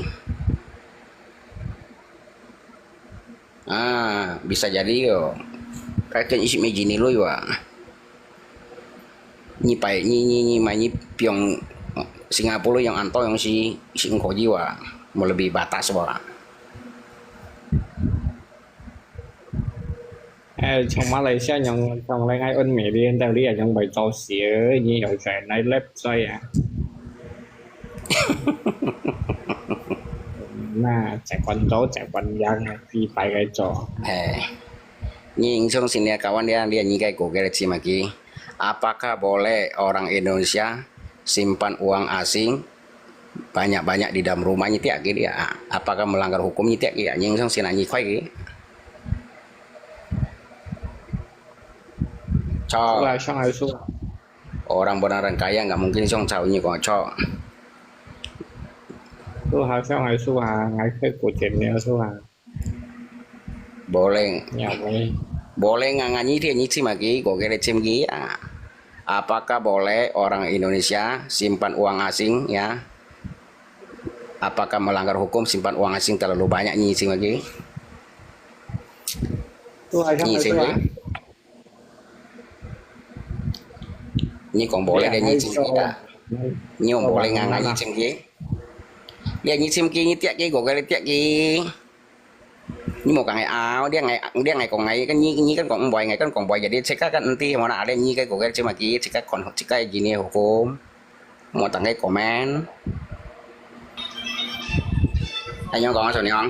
Ah, bisa jadi yo. Kakek isip mejini lui wa. Nyi pai, nyi, nyi, nyi mai nyi piong Singapore yang anto yang si, si engko ji wa. Melebihi batas wa. 誒，從馬來西亞用，從來愛安美的，到底啊用來做事，你有在來lab在啊？那在關做，在關樣啊，幾百个做。嘿，你影響性的kawan dia, dia nyikai Google cimaki. Apakah boleh orang Indonesia simpan uang asing banyak-banyak di dalam rumah nyitak ki dia? Apakah melanggar hukum nyitak ki? Nying song sina nyi khoi ki? Cho. Suka, song ai suka. Orang benaran kaya nggak mungkin song chau nyi kong cho. Suka, song ai suka, ngai khoi ku chen ni suka. Boleh. Ya, boleh. Boleh ngangan nyi dia nyi cimaki, kok kere cimaki. Apakah boleh orang Indonesia simpan uang asing ya? Apakah melanggar hukum simpan uang asing terlalu banyak nyi cimaki? Suka, song ai suka. Nyi kong boleh dia nyi cimaki ta. Nyi kong boleh ngangan nyi cimaki. Dia nyi cimaki nyi tiak ki, kok kere tiak ki. Nyi mô kang ai ao, dia ngai, dia ngai kong ngai, kan nyi, nyi kan kong mboi, ngai kan kong mboi, jadi cek kan enti mô na, ada nyi kai kok kere cimaki, cek kon, cek jini hukum. Mô tang kai komen. Ai nyong kong, song nyong.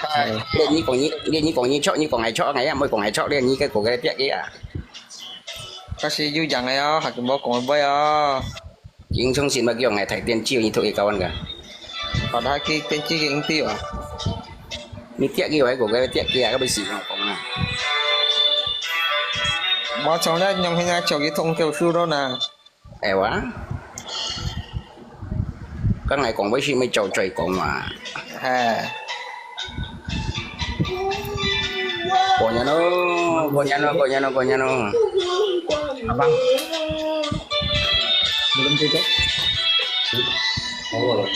Hai. Dia nyi kong nyi, dia nyi kong nyi chok, nyi kong ai chok, ngai ya mô kong ai chok, dia nyi kai kok kere tiak ki ya. Kasi yu jang ai ao, hak mô kong mboi ao. Chính thông tin mà kiểu ngày thầy tiên tri như thuộc y cao ăn cả. Padahal ki tiên tri ki enti wa. Ni tiak ki wa, kok kere tiak ki ya, ka bisi kong kong na. Mô chong na nyong hina chok ki thong kêu su đó na. Ai wa. Ka ngai kong bisi mê chau choi kong wa. He. Konyano, konyano, konyano, konyano. Abang. Belum cukup? Oh.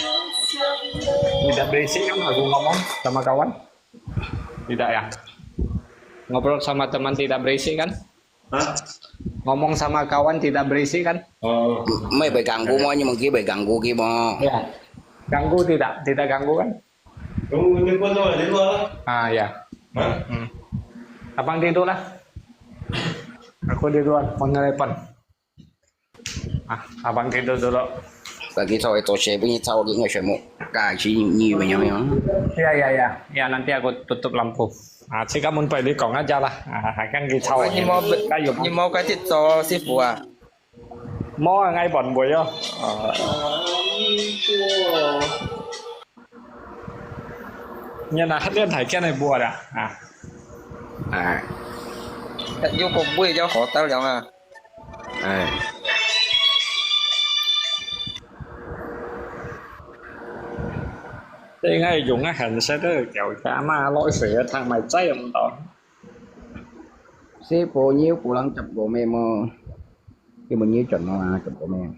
Tidak berisik kan aku ngomong sama kawan? Tidak ya? Ngobrol sama teman tidak berisik kan? Hah? Ngomong sama kawan tidak berisik kan? Oh. Mê bai ganggu mô, nyi mô ki bai ganggu ki mô. Ya. Ganggu tidak? Tidak ganggu kan? Kamu telepon sama dia dulu lah. Ah, ya. Hah? Hmm. Abang tidur lah. Aku tidur, phone telepon. Ah, abang tidur dulu. Lagi tahu itu saya punya tahu dia semua. Kaji ni banyak yang. Ya, ya, ya. Ya, nanti aku tutup lampu. Ah, cik kamu pai di kong aja lah. Ah, kan kita tahu. Ni mau, ni mau kasi to si Fu ah? Mô, ngai pon bui yo. Nyan na, hét lian thai kian ai bua da. Ah. Ah. Yu kok bui yo hô tau liang ah. Ai. Tê ngai yung ngai hèn sét tơ kiao kia ma loi sui thang mai chai yong to. Sếp vô nhiêu pù lăng chập gỗ mềm mà. Cái mình nhiêu chuẩn nó là chập gỗ mềm.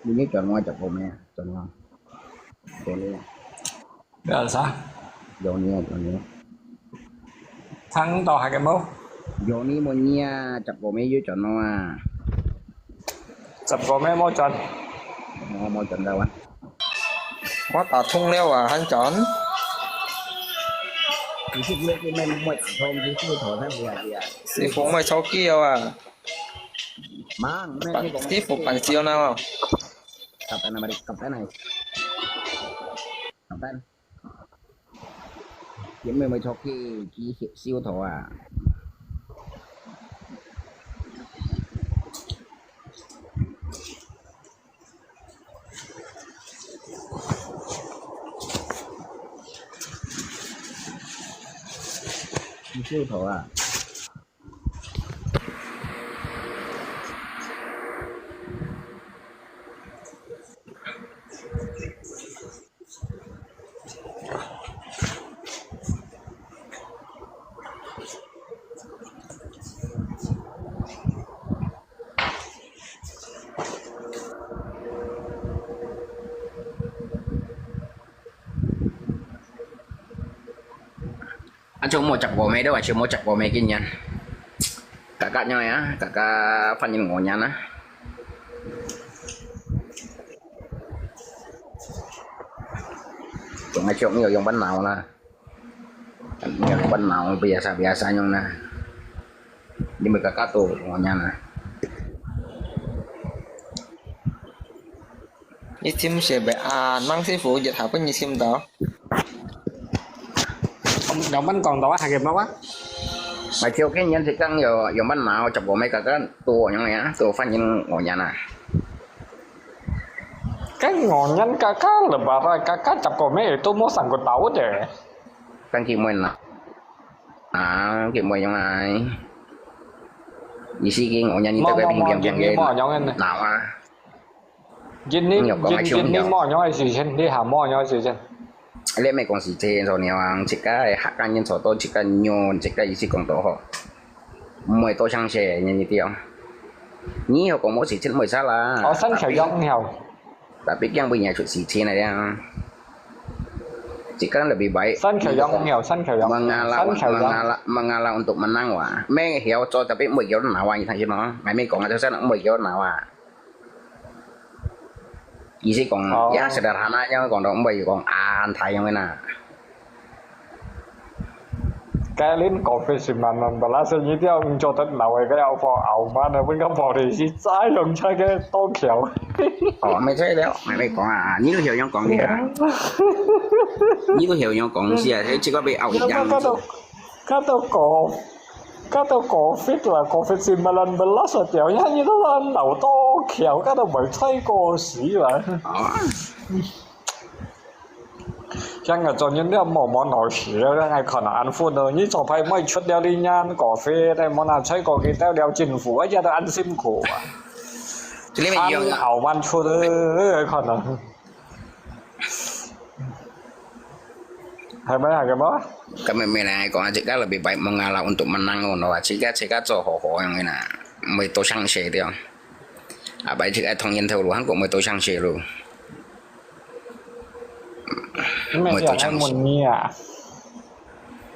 Mình nhiêu chuẩn nó chập gỗ mềm. Chuẩn nó. Chuẩn nó. Đó là sao? Dầu nhiêu, dầu nhiêu. Thắng to hai cái mẫu. Dầu nhiêu mà nhiêu chập gỗ mềm nhiêu chuẩn nó à. Chập gỗ mềm mẫu chuẩn. Mô, mô chọn đâu anh? Mô tả thông liêu à, hẳn chọn. Thì xích lô cái mê mô tả thông, thì xích lô thổ thắng vừa kìa. Xí phủ mê chô kì yêu à. Mà, mê bản, xí phủ bản chiếu nào không? Cặp tay này mà đi, cặp tay này. Cặp tay. Yếm mê mê chô kì, kì xíu thổ à. Kì xíu thổ à. 啊，就無接過咩，都還是無接過咩，今年。嘎嘎樣啊，嘎嘎反應我年啊。總係用用用半腦啦，用半腦 biasa-biasa 樣啦。你咪嘎嘎都我年啦。 你尋寫袂啊？孟師傅一下分你尋到。有問講到啊，還有麼啊？Mai條件yang sedang yo yo mana cakap mai kakak tu yang ya tu fan yang ngoyan ah. Kan ngoyan kakak lebaran kakak cakap mai itu mau sangkut paut deh. Kan kimuen lah. Ah, kimuen yang ai. Isi king ngoyan itu mau mau mau yang yang mau yang nawa. 印尼，印，印尼無恁樣个事情，你下無恁樣个事情。你毋係講事情，所以你講自家个客家人坐到自家人，自家意思講到好，毋會多詳細，你知哦。你有講無事情，毋會差啦。哦，三條用了。Tapi驚會惹出事情來呀。自家 lebih baik。三條用了，三條用了，mengalah，三條用。Mengalah，mengalah untuk menang wah。Meh曉做，tapi 毋會曉拿wah，你睇先咯。Mai mai講啊，就係毋會曉拿wah。 意思講，哦。Ya sederhana樣講到，毋會講恁大樣个啦。該恁COVID sembilan belas，你一定毋做得留个，該有放後慢个，分个polisi再用出个多橋。哦，毋係了，毋係講啊，你都曉樣講个啊。你都曉樣講是啊，這個被拗一樣。看到，看到狗。 Kada COVID lah，COVID sembilan belas啊，條人都老到橋，kada會再過時啦。啊。像个做人了，無無鬧事了，𠊎看到安分咯。你做派妹出了，你人過飛，但無拿再過去到了政府，哎呀，都恁辛苦啊。這裡面有，恁後慢出的，看到。 係咪？係个無？Kami milay ko aja ka lebih baik mengalah untuk menang ngono aja ka cika cika cho ho ho yang ina. Mai to sang se dia. Apa cika thong yin thâu lu hang ko mai to sang se lu. Mai to sang se.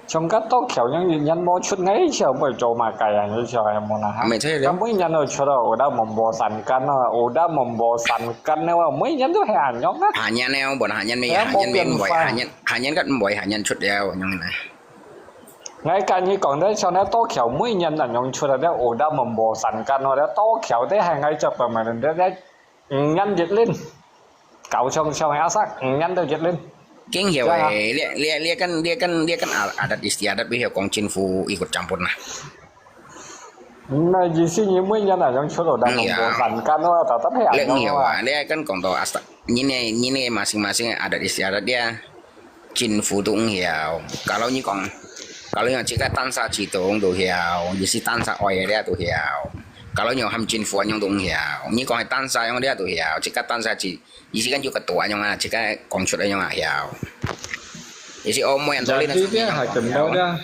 像該多橋樣，人無出，𠊎想會做麼个啊？你想係無啦？Mai to le. 每年都出咯，有得mambosankan咯，有得mambosankan咯，每年都係恁樣啊。Hanya ne, bon hanya me, hanya me boy, hanya hanya kan boy hanya 出了，樣呢。 𠊎跟你講，你像該多橋每年恁樣出來，有得mambosankan咯，該多橋都係𠊎做白美人，該五年一輪，搞上上下上，五年都一輪。驚曉誒，這樣啊。你你你跟你跟你跟adat istiadat，比如講政府ikut campur nah。 那意思你每年恁樣出來，mambosankan咯，特特係恁樣啊。你跟講到 asta，你呢你呢 masing-masing adat istiadat dia。 政府都毋曉。Kalau你講，kalau你講自家單儕主動都曉，意思單儕愛个咧都曉。Kalau你講喊政府恁樣都毋曉，你講係單儕樣咧都曉，自家單儕主，意思跟有個度恁樣啊，自家講出來樣啊曉。意思哦，每人都你 Jadi dia hakim bao dia.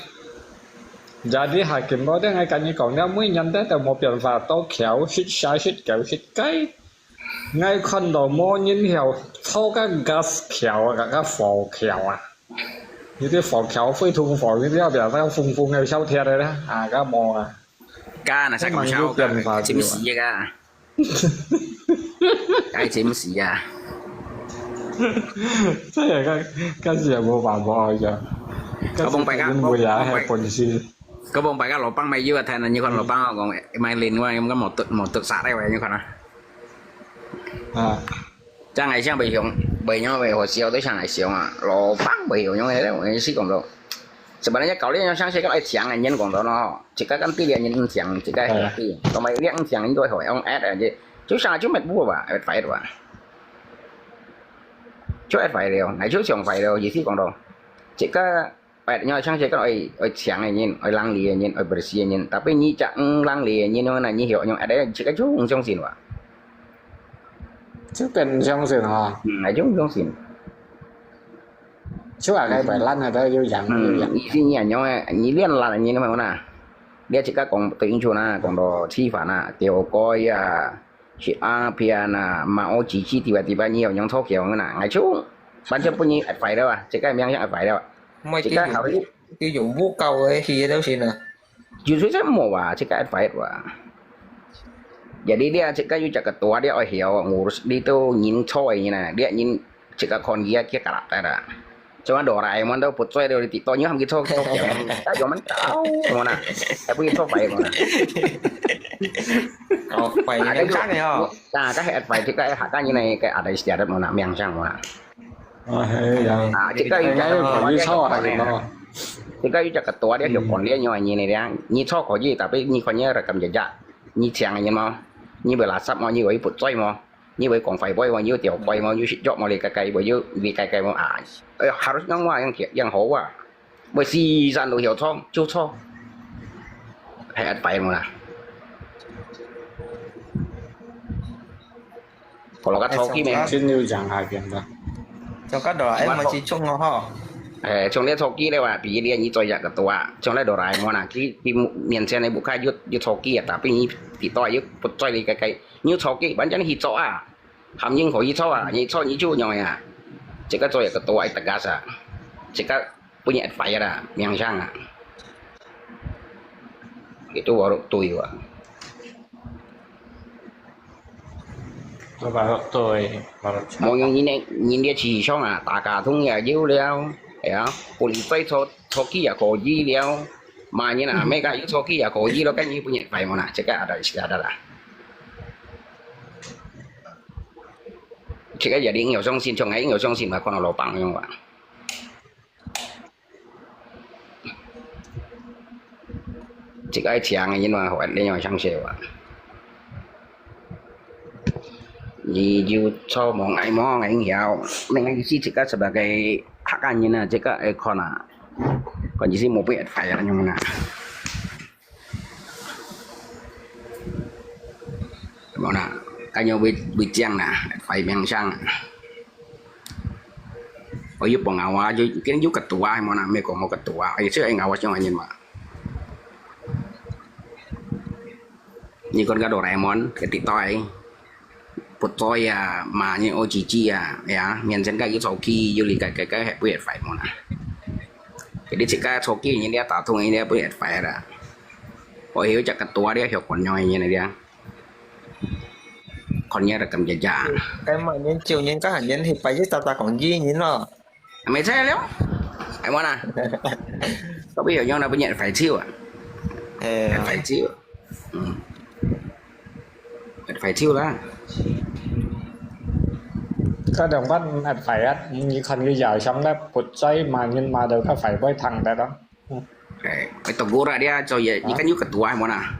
Jadi hakim bao dia，𠊎跟你講，了每年都都無變化，到橋，食啥食狗食雞。 𠊎看到無人曉坐个gas橋啊，个火橋啊。有啲火橋，廢銅火，有啲要變到紅紅个燒鐵个啦，啊，个無啊。Ka na sa kong siya ka, ka chim si ka. Ka chim si ya. 這個，這個是也無辦法呀。Ka bông pai ka，bông pai ka，bông pai ka lobang mai yu a thai na nyi kon lobang a kong mai lin wa yam ka motut motut sa dai wa nyi kon a. 啊。 Chang ai siang bai hiong bai nyong bai ho siau dai siang ai siau a lobang bai hiong nyong ai si kong do. Sebenarnya kau lian nyong siang si kan ai tiang ai nyen kong do no. Cika kan ti lian nyen tiang cika ai ti. Kau mai lian tiang nyen doi ho ong at ai je. Chú siang chú mệt bua ba, mệt phải ba. Chú at phải liao, ngai chú siang phải liao, yi si kong do. Cika Pet nyo chang che kan oi oi chiang ai nyin, oi lang li ai nyin, oi bersih ai nyin. Tapi nyi chak ng lang li ai nyin na nyi hiok nyong ada chika chung chung sin wa. Chứ cần trong trường hợp. Hmm, ai chung chung sin. Chứ à cái bài lăn ở đây yêu dặn, yêu dặn. Nyi si nyi nyong ai, nyi lian lan ai nyin ma na. Dia chika kong ting chu na, kong do chi fa na, tiểu狗呀。 Shi a pia na ma o chi chi tiba tiba nyi yong thok yong na ngai chu. Ban chu pu nyi at fai da wa, che kai miang at fai da wa. 毋係，佢用，佢用烏狗个去个東西呢。有時真無啊，這個advice啊。Jadi dia cakap you cakap ketua dia oh hio ngurus dia tu nyin choi ni na, dia nyin cakap kon dia kia karak ta da. Cuma Doraemon tu pucoi dia di TikTok nyo ham kita kita yang tak cuma tahu mana. Tapi itu baik mana. Oh, baik. Ada juga. Nah, kan advice kita eh hak kan ni ke ada istiadat mana, miang sang mana. 啊，係啊，啊，這個有講，你錯啊，你咯。這個有隻ketua，你就講你樣个人个，你錯可以，tapi你看你rekam jejak，你請个人無？你會垃圾無？你會不嘴無？你會講壞話無？你有條規無？你有食藥無？你該該無？你該該無？啊，哎呀，harus nang話樣樣好啊。 會時常都曉錯，就錯。係advice無啦？Kalau kat Chowki memang真有影響个。就kat到，哎，毋係中哦吼。哎，像你Chowki咧話，比如你做一個ketua，像你Doraemon啊，佢佢面前你bukan有有Chowki啊，tapi你TikTok有不在你个个，你有Chowki，反正你去做啊，含人可以做啊，你做你就樣啊，這個做一個ketua，哎，tegas啊，這個 分人fire啊，名聲啊。Itu baru tuyul啊。Baru tuyul，baru。無用人个人个思想啊，打卡通也有了，係啊，不理再坐坐機也可以了，罵人啊，咩个有坐機也可以了，跟你分人fire無啦，這個ada istiadat啦。這個也你硬要相信，像𠊎硬要相信嘛，看到老闆樣啊。 這個愛請个人嘛，還另外享受啊。你有錯無？哎，無，哎，曉。那個意思，這個sebagai客家人啊，這個愛看啊，看意思無被fire樣啊。 Muna, kanyo wit wit yang na, fai miang sang. Oyu pong awa, yu kin yu ketua, muna me komo ketua. Oyu sih ngawas yang anyin ma. Ni kon ka Doraemon, ketik toy. Put toy ya, ma ni O G G ya, ya, mian sen ka yu soki, yu li ka ka ka, wit fai muna. Jadi cik ka soki ni dia tatung ni dia wit fai ra. 我曉隻ketua dia曉講樣个人个，講樣个感覺呀。該麼人招人，該下人去拜一搭搭講語言咯。毋係了，係無啦？Tapi有用啦，本人快手啊，哎呀，快手，嗯，快手啦。該兩班advice，你看佢也想咧，不在罵人罵到佢快會聽得咯。 Eh, ito gura dia, so ye, ikan yu ketua mo na.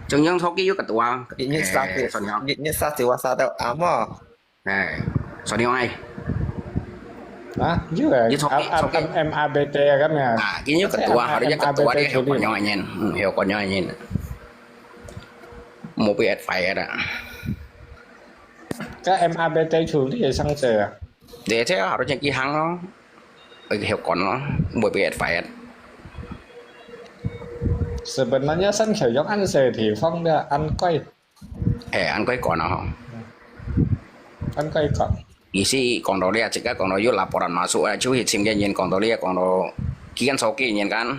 Chong yang soki yu ketua. Inyo sa ti, inyo sa ti wasa tau amo. Eh, so ni ai. Ha? Yu eh. Yu soki, soki. M A B T kan ya. Ah, inyo ketua, harusnya ketua dia heo konyol nyen. Hmm, heo konyol nyen. Mo pi advice ada. Ka M A B T 處理上這啊。 Deh, cek harusnya kihang lo. Bagi hekon lo, buat pi advice. Sebenarnya 山口洋安這地方的安徽。 Eh, 安徽講咯吼。 安徽講。 意思講到這，自家講到有laporan masuk啊，就去尋个人講到這，講到幾間手機人間。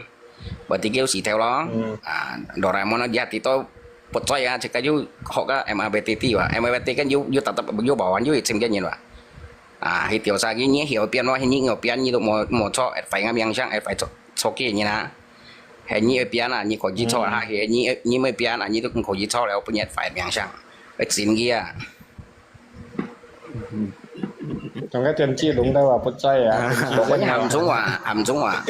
Berarti kêu si theo lo. Hmm. Ah, Doraemon dia tito percaya cakap you hok ka M A B T T wa. M A B T kan you you tetap you bawa you isim kan yin wa. Ah, hi tio sa ni ni hio pian wa ni ngau pian ni tu mo mo cho et fai ngam yang sang et fai cho cho ki ni na. He ni pian a ni ko ji cho ha he ni ni me pian a ni tu ko ji cho le pu ni et fai yang sang. Et sin ki a. 同个電子龍都話不在啊。我講你含中話，含中話。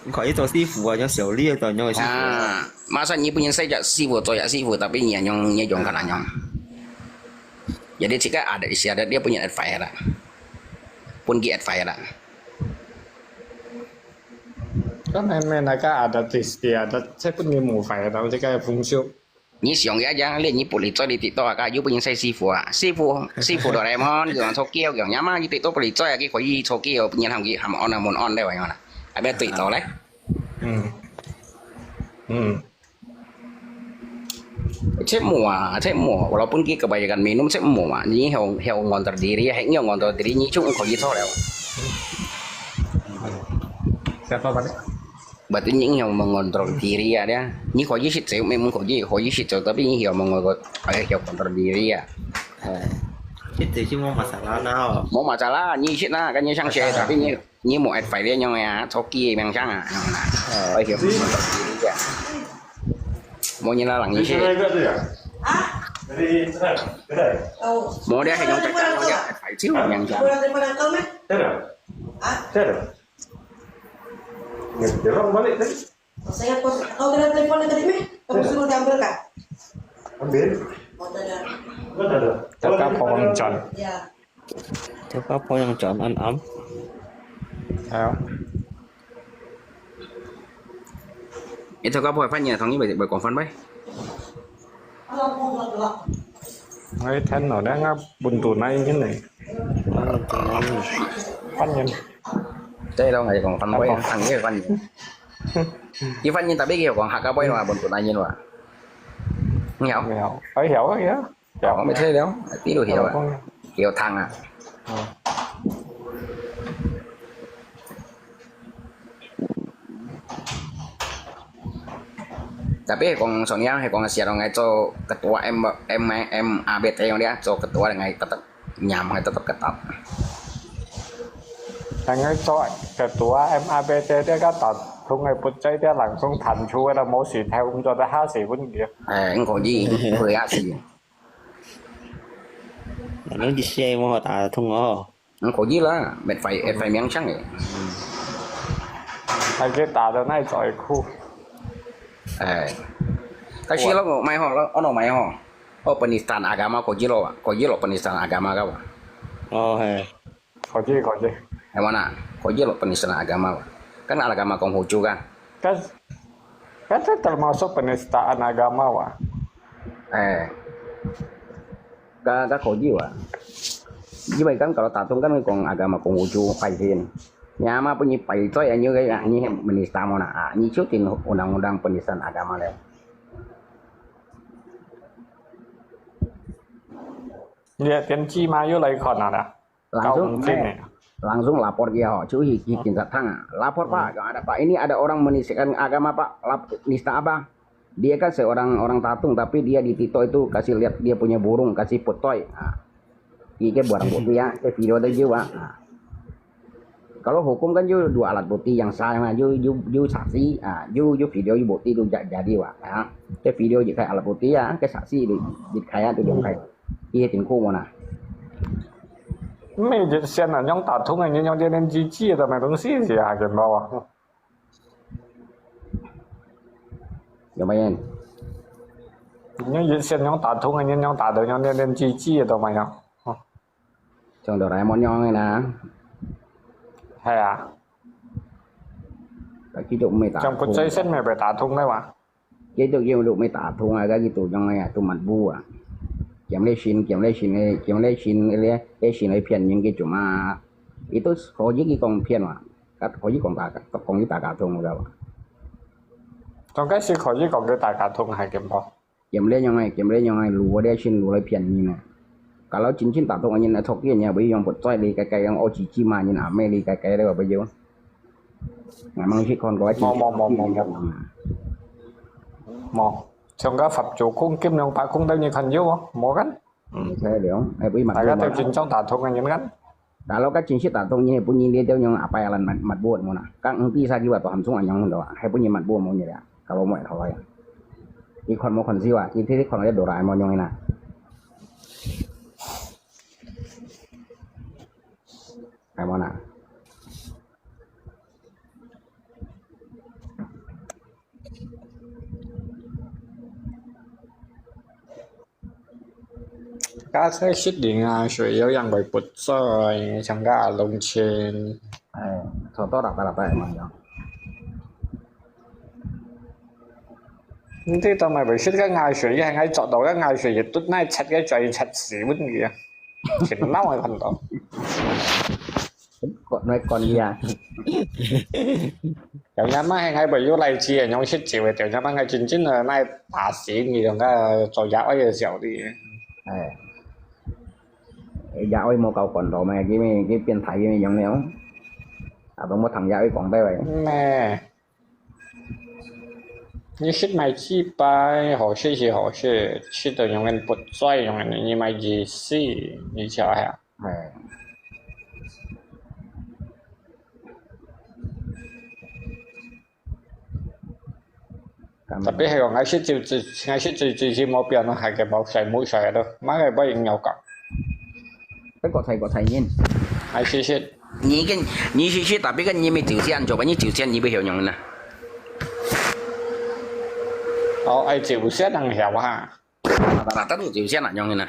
你看呢種師傅啊，像小李啊，這樣的師傅啊。啊，masa你本身係隻師傅，做隻師傅，tapi你用你用可能用。Jadi jika ada istiadat，你本身 advice 啦，本佢 advice 啦。咁係咪那個 ada istiadat，即係本佢無 fire 到這個風俗？ 你想一樣，你你不理做你TikTok啊，又不認識師傅啊，師傅師傅Doraemon，佢講做叫，佢講呀嘛，你TikTok不理做啊，佢可以做叫，人行佢含安啊，門安咧，話樣啦，還要對到咧。嗯，嗯。Cek mua, cek mua, walaupun kita kebanyakan minum, cek mua, ni heo heo ngontor diri, heo ngontor diri, ni cuma kau gitu leh. Siapa balik? Berarti ni yang mengontrol diri ya dia. Ni kau je sit saya memang kau je kau je sit saya tapi ni yang mengontrol ayah yang kontrol diri ya. 哎，一直就冇masalah啦哦。Mau masalah ni sit na kan ni sang saya tapi ni ni mau advice dia nyong ya, coki yang sang ah. Yang na. Oh, yang mengontrol diri ya. Mau ni lah lang ni sit. Dari Instagram, kedai. Mau dia yang cakap mau dia advice yang sang. Tiada. Tiada. Dia orang balik tadi. Saya pos, kau kena telepon dia tadi meh? Kamu suruh dia ambil kah? Ambil. Oh, tak ada. Kan ada. Teka pohon John. Ya. Teka pohon John an am. Ayo. Itu kau boleh fanya thong ni boleh boleh konfirm boleh. Ngai than no, ngai buntu nai hin ne. Pan yin. Đây đâu ngai konfirm boleh thang ni fanya. Ivan ni tapi kau kong hak apa ni buntu nai ni wa. Ngiau. Ngiau. Ai hiau ai hiau. Kau mai thei liao. Pi lu hiau. Hiau thang ah. Tapi kong soalnya hai kong siap ngai cho ketua M M M A B T yang dia cho ketua ngai tetap nyam ngai tetap ketat. Ngai cho ketua M A B T dia ka tat thung ngai put chai dia langsung than chu la mo si thai um cho da ha si bun dia. Eh, engkau ji, engkau ya si. Ano di siya mo ta thung oh. Engkau ji lah, met fai, et fai miang chang eh. Hai ke ta da nai choi khu. Eh. Kasi lo mai ho, lo ono mai ho. Oh, penistaan agama kau ji lo, kau ji lo penistaan agama kau. Oh he. Kau ji kau ji. Yang mana? Kau ji lo penistaan agama. Kan agama kong huju kan. Kan kan termasuk penistaan agama wa. Eh. Ka ka kau ji wa. Ji bai kan kalau tatung kan kong agama kong huju pai hin. Nyama punyi pai choi anyu kai ni menista mo na. Ah, ni chutin undang-undang penistaan agama le. Dia 電視嘛又來看啊啦。 Langsung Kau mungkin ya. Langsung lapor dia ho, chu hi hi kin sa thang. Lapor Pak, ada Pak. Ini ada orang menistakan agama Pak. Lap, nista apa? Dia kan seorang orang tatung tapi dia di TikTok itu kasih lihat dia punya burung, kasih putoi. Ah. Ini barang bukti ya, ke video tu juga. Ah. Kalau hukum kan you dua alat bukti yang sah yang you you you saksi, ah, you you video you bukti tu jadi wa. Ah. Ke video je kai alat bukti ya, ke saksi di di kai tu dia kai. Iya tingku mana? 咩熱線啊，用打通啊，你用電電機機都買東西是啊，見到啊。有没有？你用熱線用打通啊，你用打到用電電機機都買啊。像哆啦A夢樣个啦，係啊，佢都毋係打通。像不最新咪被打通了嘛。 佢都叫做毋係打通啊，佢都樣个啊，都密布啊。兼咧信，兼咧信个，兼咧信个咧，咧信个騙人个做嘛？佢都可以佢講騙啊，佢可以講大，講佢大家通个哇。總該是可以講佢大家通係咁多。 Kiam le nyong ai, kiam le nyong ai, lu dia shin lu lai pian ni na. Kalau cincin tak tok nyin thok ye nya, bui yong put choi li kai kai yong o chi chi ma nyin a me li kai kai le ba yo. Ngai mang shi kon ko chi. 冇冇冇冇冇。冇，像个合作空金兩百空都你看有啊，冇kan？ Sai liu, ai bui mat. 大家都緊張打通个人kan？ Kalau ka chin shi ta tong nyi pun nyi le teo nyong apai alan mat mat bot mo na. Kang eng ti sa ki wa to ham sung anyong do. Hai pun nyi mat bot mo nyi le. Kalau mo thoi. Ki khon mo khon si wa, ki thi khon le Doraemon nyong na. Hai mo na. 加些雪零啊，水有人會不在，像个阿龍錢。 Ai, so to rata-rata emang yo. 你知道咪會雪个挨水，係挨作到个挨水，亦都挨七个最七時温嘅啊，全撈係看到。 Kok noi kon dia. 有一晚係挨會有荔枝啊，用雪照嘅，有一晚係真正啊，挨打死你用个做野味嘅時候啲。 Ai. Ya oi mo kau kon do mai ki me ki pian thai ki me yong leo. 啊，都無聽也會講到誒。咩？你食買幾擺，好食係好食，食到樣人不在，樣人你買意思，你曉啊？係。 Tapi係講，𠊎食朝朝，𠊎食朝朝朝無變咯，還係無晒無晒咯，麼个不應該講。不過太過太硬。𠊎食食。你跟你食食，tapi kan你沒朝鮮，coba你朝鮮你會曉用呢？哦，愛朝鮮人曉哈。Rata-rata都朝鮮人用呢。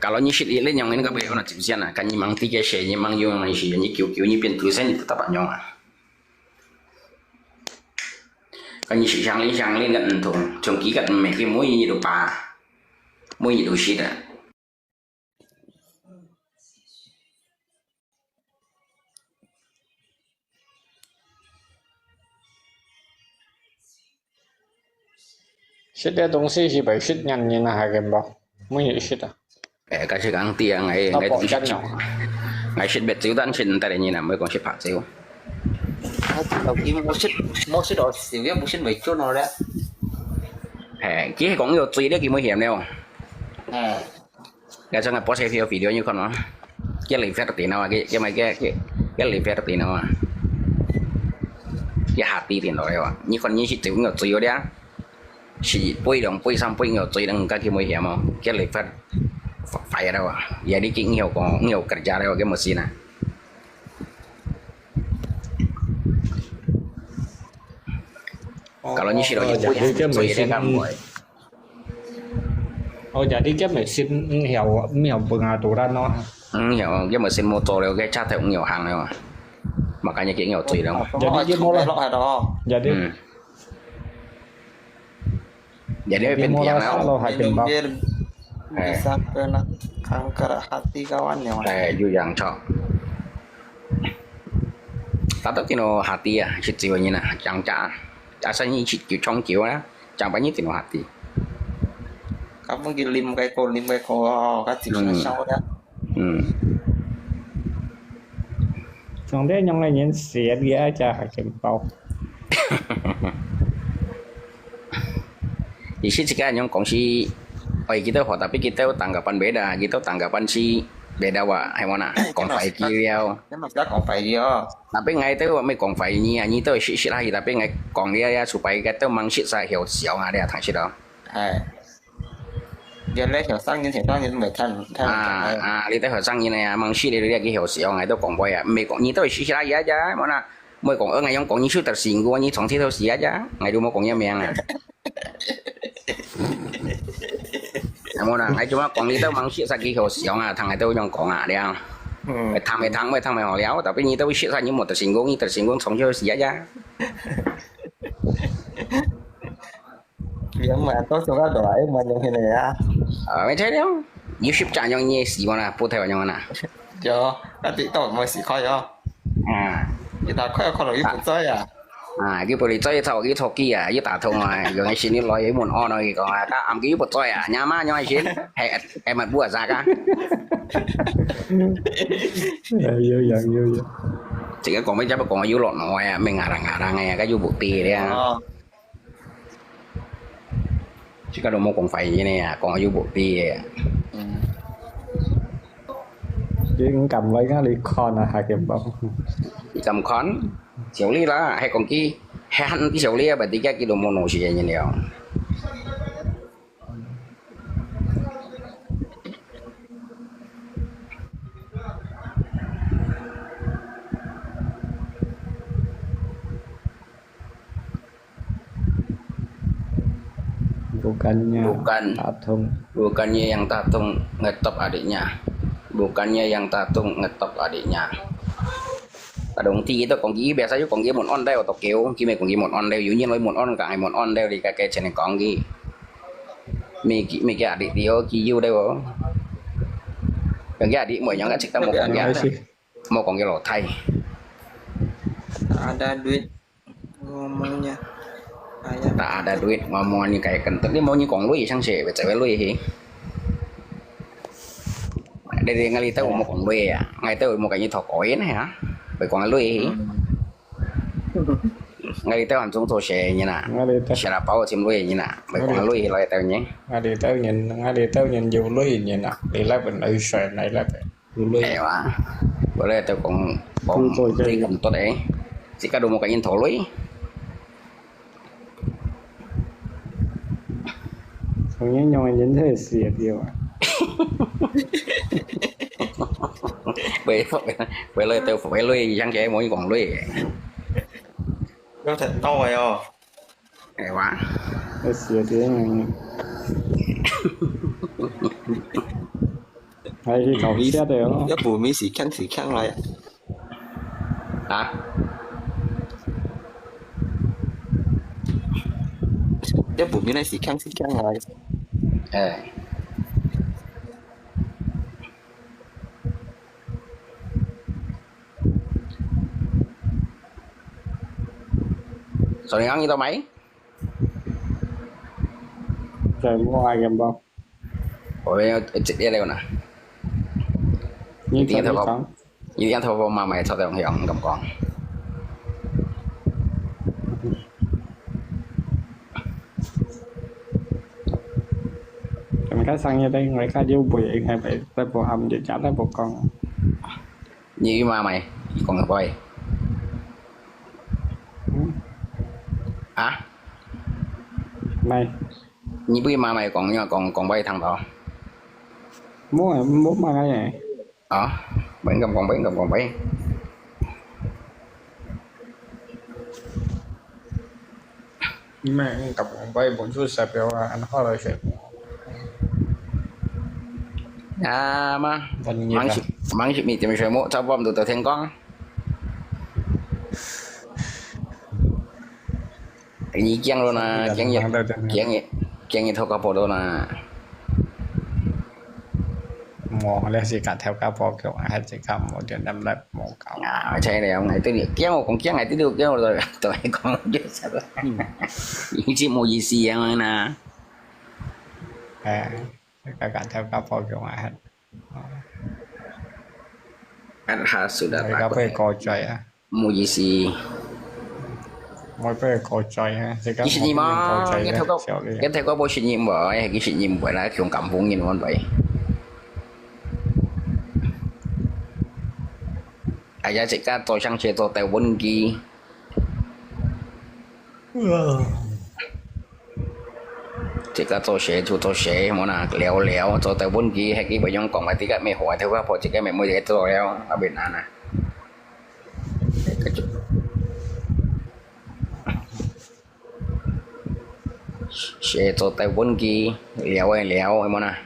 Kalau你食一粒用呢，該會曉呢朝鮮啊，kan你mang tiga se，你mang用呢是，你久久你變朝鮮，你tetap用啊。 Kan你食香檳，香檳个毋同，像佢个毋係，佢每日都巴，每日都食啊。食个東西係會食，人人啊，還緊無？每日食啊。 誒，該係講對啊，𠊎，𠊎，𠊎食白酒，毋係講食白酒。啊，頭先無食，無食到酒，也無食會準好咧。誒，佢係講有醉咧，佢無嫌了。誒。該陣𠊎播些video，video你看哦。佢live電腦啊，佢，佢買佢，佢，佢live電腦啊。佢下低電腦了啊，你看你係酒有醉了啊。 係，杯兩杯三杯有醉，人家佢無嫌哦，佢live快了啊，也你佢有講，有kerja了，佢無事啦。Kalau你食到一杯，哦，jadi佢無事，醉了，佢毋會。哦，jadi佢無事，毋曉，毋曉pengaturan咯。嗯，有，佢無事，無做了，佢車頭毋曉行了。Makanya佢有醉了。Jadi佢無啦。Jadi，嗯。 Jadi會變平了。Minum bir, bisa kena kanker hati kawan ya, Mas. 誒，有影響。Tapi tino hati啊，食酒个人啊，講真啊，asal你食酒衝酒啊，講白你tino hati。Kamu kirim kayak ko, lim kayak ko, oh, kasi na siya udah. 嗯。Song dia nyong lai nyen siat dia aja hakim pau. Di sini sekarang nyong kongsi, oi kita ho, tapi kita tanggapan beda, kita tanggapan si beda wa, hai mana? Kong fai kiri au. Tapi ngai tu wa mai kong fai ni, ni tu si si lah, tapi ngai kong dia ya supaya kita mangsit sa hiu siau ngah dia thang si do. Hai. 原來後生人，後生人毋係聽，聽人講个。啊，啊，你兜後生人啊，吂識你，你个後生，𠊎都講過啊，毋係講，你都係識識啊，呀，呀，無啦，毋係講，呃，𠊎用講，你就得成功，你從頭到尾啊，呀，𠊎都無講你名啊。無啦，𠊎做麼講你都吂識識个後生啊，聽𠊎都用講啊，了。嗯。聽未聽，未聽未好了，tapi你都識識，你無得成功，你得成功從頭到尾啊，呀。 Yang mana tahu suka doa, eh, mana yang ini ya? 啊，毋係了，YouTube正用你个死無啦，不太會用啦。有，啊，TikTok無死開哦。啊。你打開看到佢不在啊？啊，佢不在，佢坐佢坐機啊，佢打通啊，用个心理來，佢問安啊，佢講啊，佢暗佢不在啊，你阿媽用个心，係係乜不啊啥个？有有有有。自家講咩，只不過講有落腦啊，咩牙啷牙啷个，佢又不知了。哦。 自家都無講壞人个啊，講有目的个啊。嗯。你毋敢來，你看啊，還見無？你敢看？小李啦，還講佢，還喊佢小李啊，berarti佢都無腦時間了。 Bukannya Bukan. Tatung. Bukannya yang Tatung ngetop adiknya. Bukannya yang Tatung ngetop adiknya. Kadang ti itu kong ki biasa ju kong ki mun on dai otok kêu, ki me kong ki mun on dai, yu nyin loi mun on ka ai mun on dai di ka ke chen kong ki. Mi ki, mi ki adik ti o ki yu dai o. Kong ki adik mo nyong ka chik ta mo kong ki. Mo kong ki lo thai. Ada duit. Ngomongnya. Ayah. Tak ada duit, ngomong ni kaya kentut. Ni mau ni kong lui, sang si, betul lui hi. Dari ngali tahu mau kong lui ya. Ngai tahu mau kaya ni thok koin ya. 講鐳，𠊎兜還種做事个人啊，𠊎兜食啦飽尋鐳个人啊，毋係講鐳來兜人。𠊎兜人，𠊎兜人有鐳个人啊，你來問鐳水，你來問有鐳。係哇，𠊎兜講講鐳咁多个，自家都無个人討鐳。 同樣樣个人都係死个對啊。喂，喂，來兜，喂，鐳，像个無人講鐳个。有聽到个哦。係哇。係死个對啊。還係搞笑个哦。要不沒事，看事看來。 啊？這不明來是強是強來。哎。所以講你到買？在我愛个包。我要直接了呢。你聽頭講。 一定要透過媽媽坐在用香咁講。咁个生意咧，我家就會應該會得不含就假得不講。你媽媽講个話？嗯？啊？沒。你不媽媽講，你講講話聽到？無啊，無媽媽誒。 啊，毋敢講，毋敢講，毋。你們敢講，毋，本就代表啊，恁好來選。啊嘛，忙死，忙死，每天睡目，早飯都到天光。你驚了呢？驚也，驚也，驚也頭殼破了呢？無，你係甲頭殼破強，還係甲無點點力無夠。啊，真係，𠊎對你驚，我講驚，𠊎對你驚，我都都講，就係啦。你真無意思啊，那。哎，甲甲頭殼破強啊，還。 At has sudah takut. Mereka berkocoi ya. Mujisi. Mereka berkocoi ya. Sekarang mungkin berkocoi ya. Kita kau, kita kau bos senyum boy, kita senyum boy lah, kiong kampung ni mon boy. Aja cik ka to sang cik to teh won ki. 自家做事就做事，無啦，了了，做到本期，係基本上講話，自家咩好，頭家婆自家咩妹仔做了，啊，變難啊。事做到本期，了个了，無啦。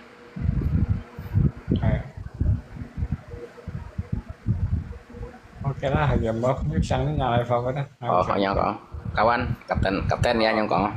OK啦，還有無？你想你拿來發揮啦。哦，好樣講，Kawan，Kapten，Kapten你恁樣講。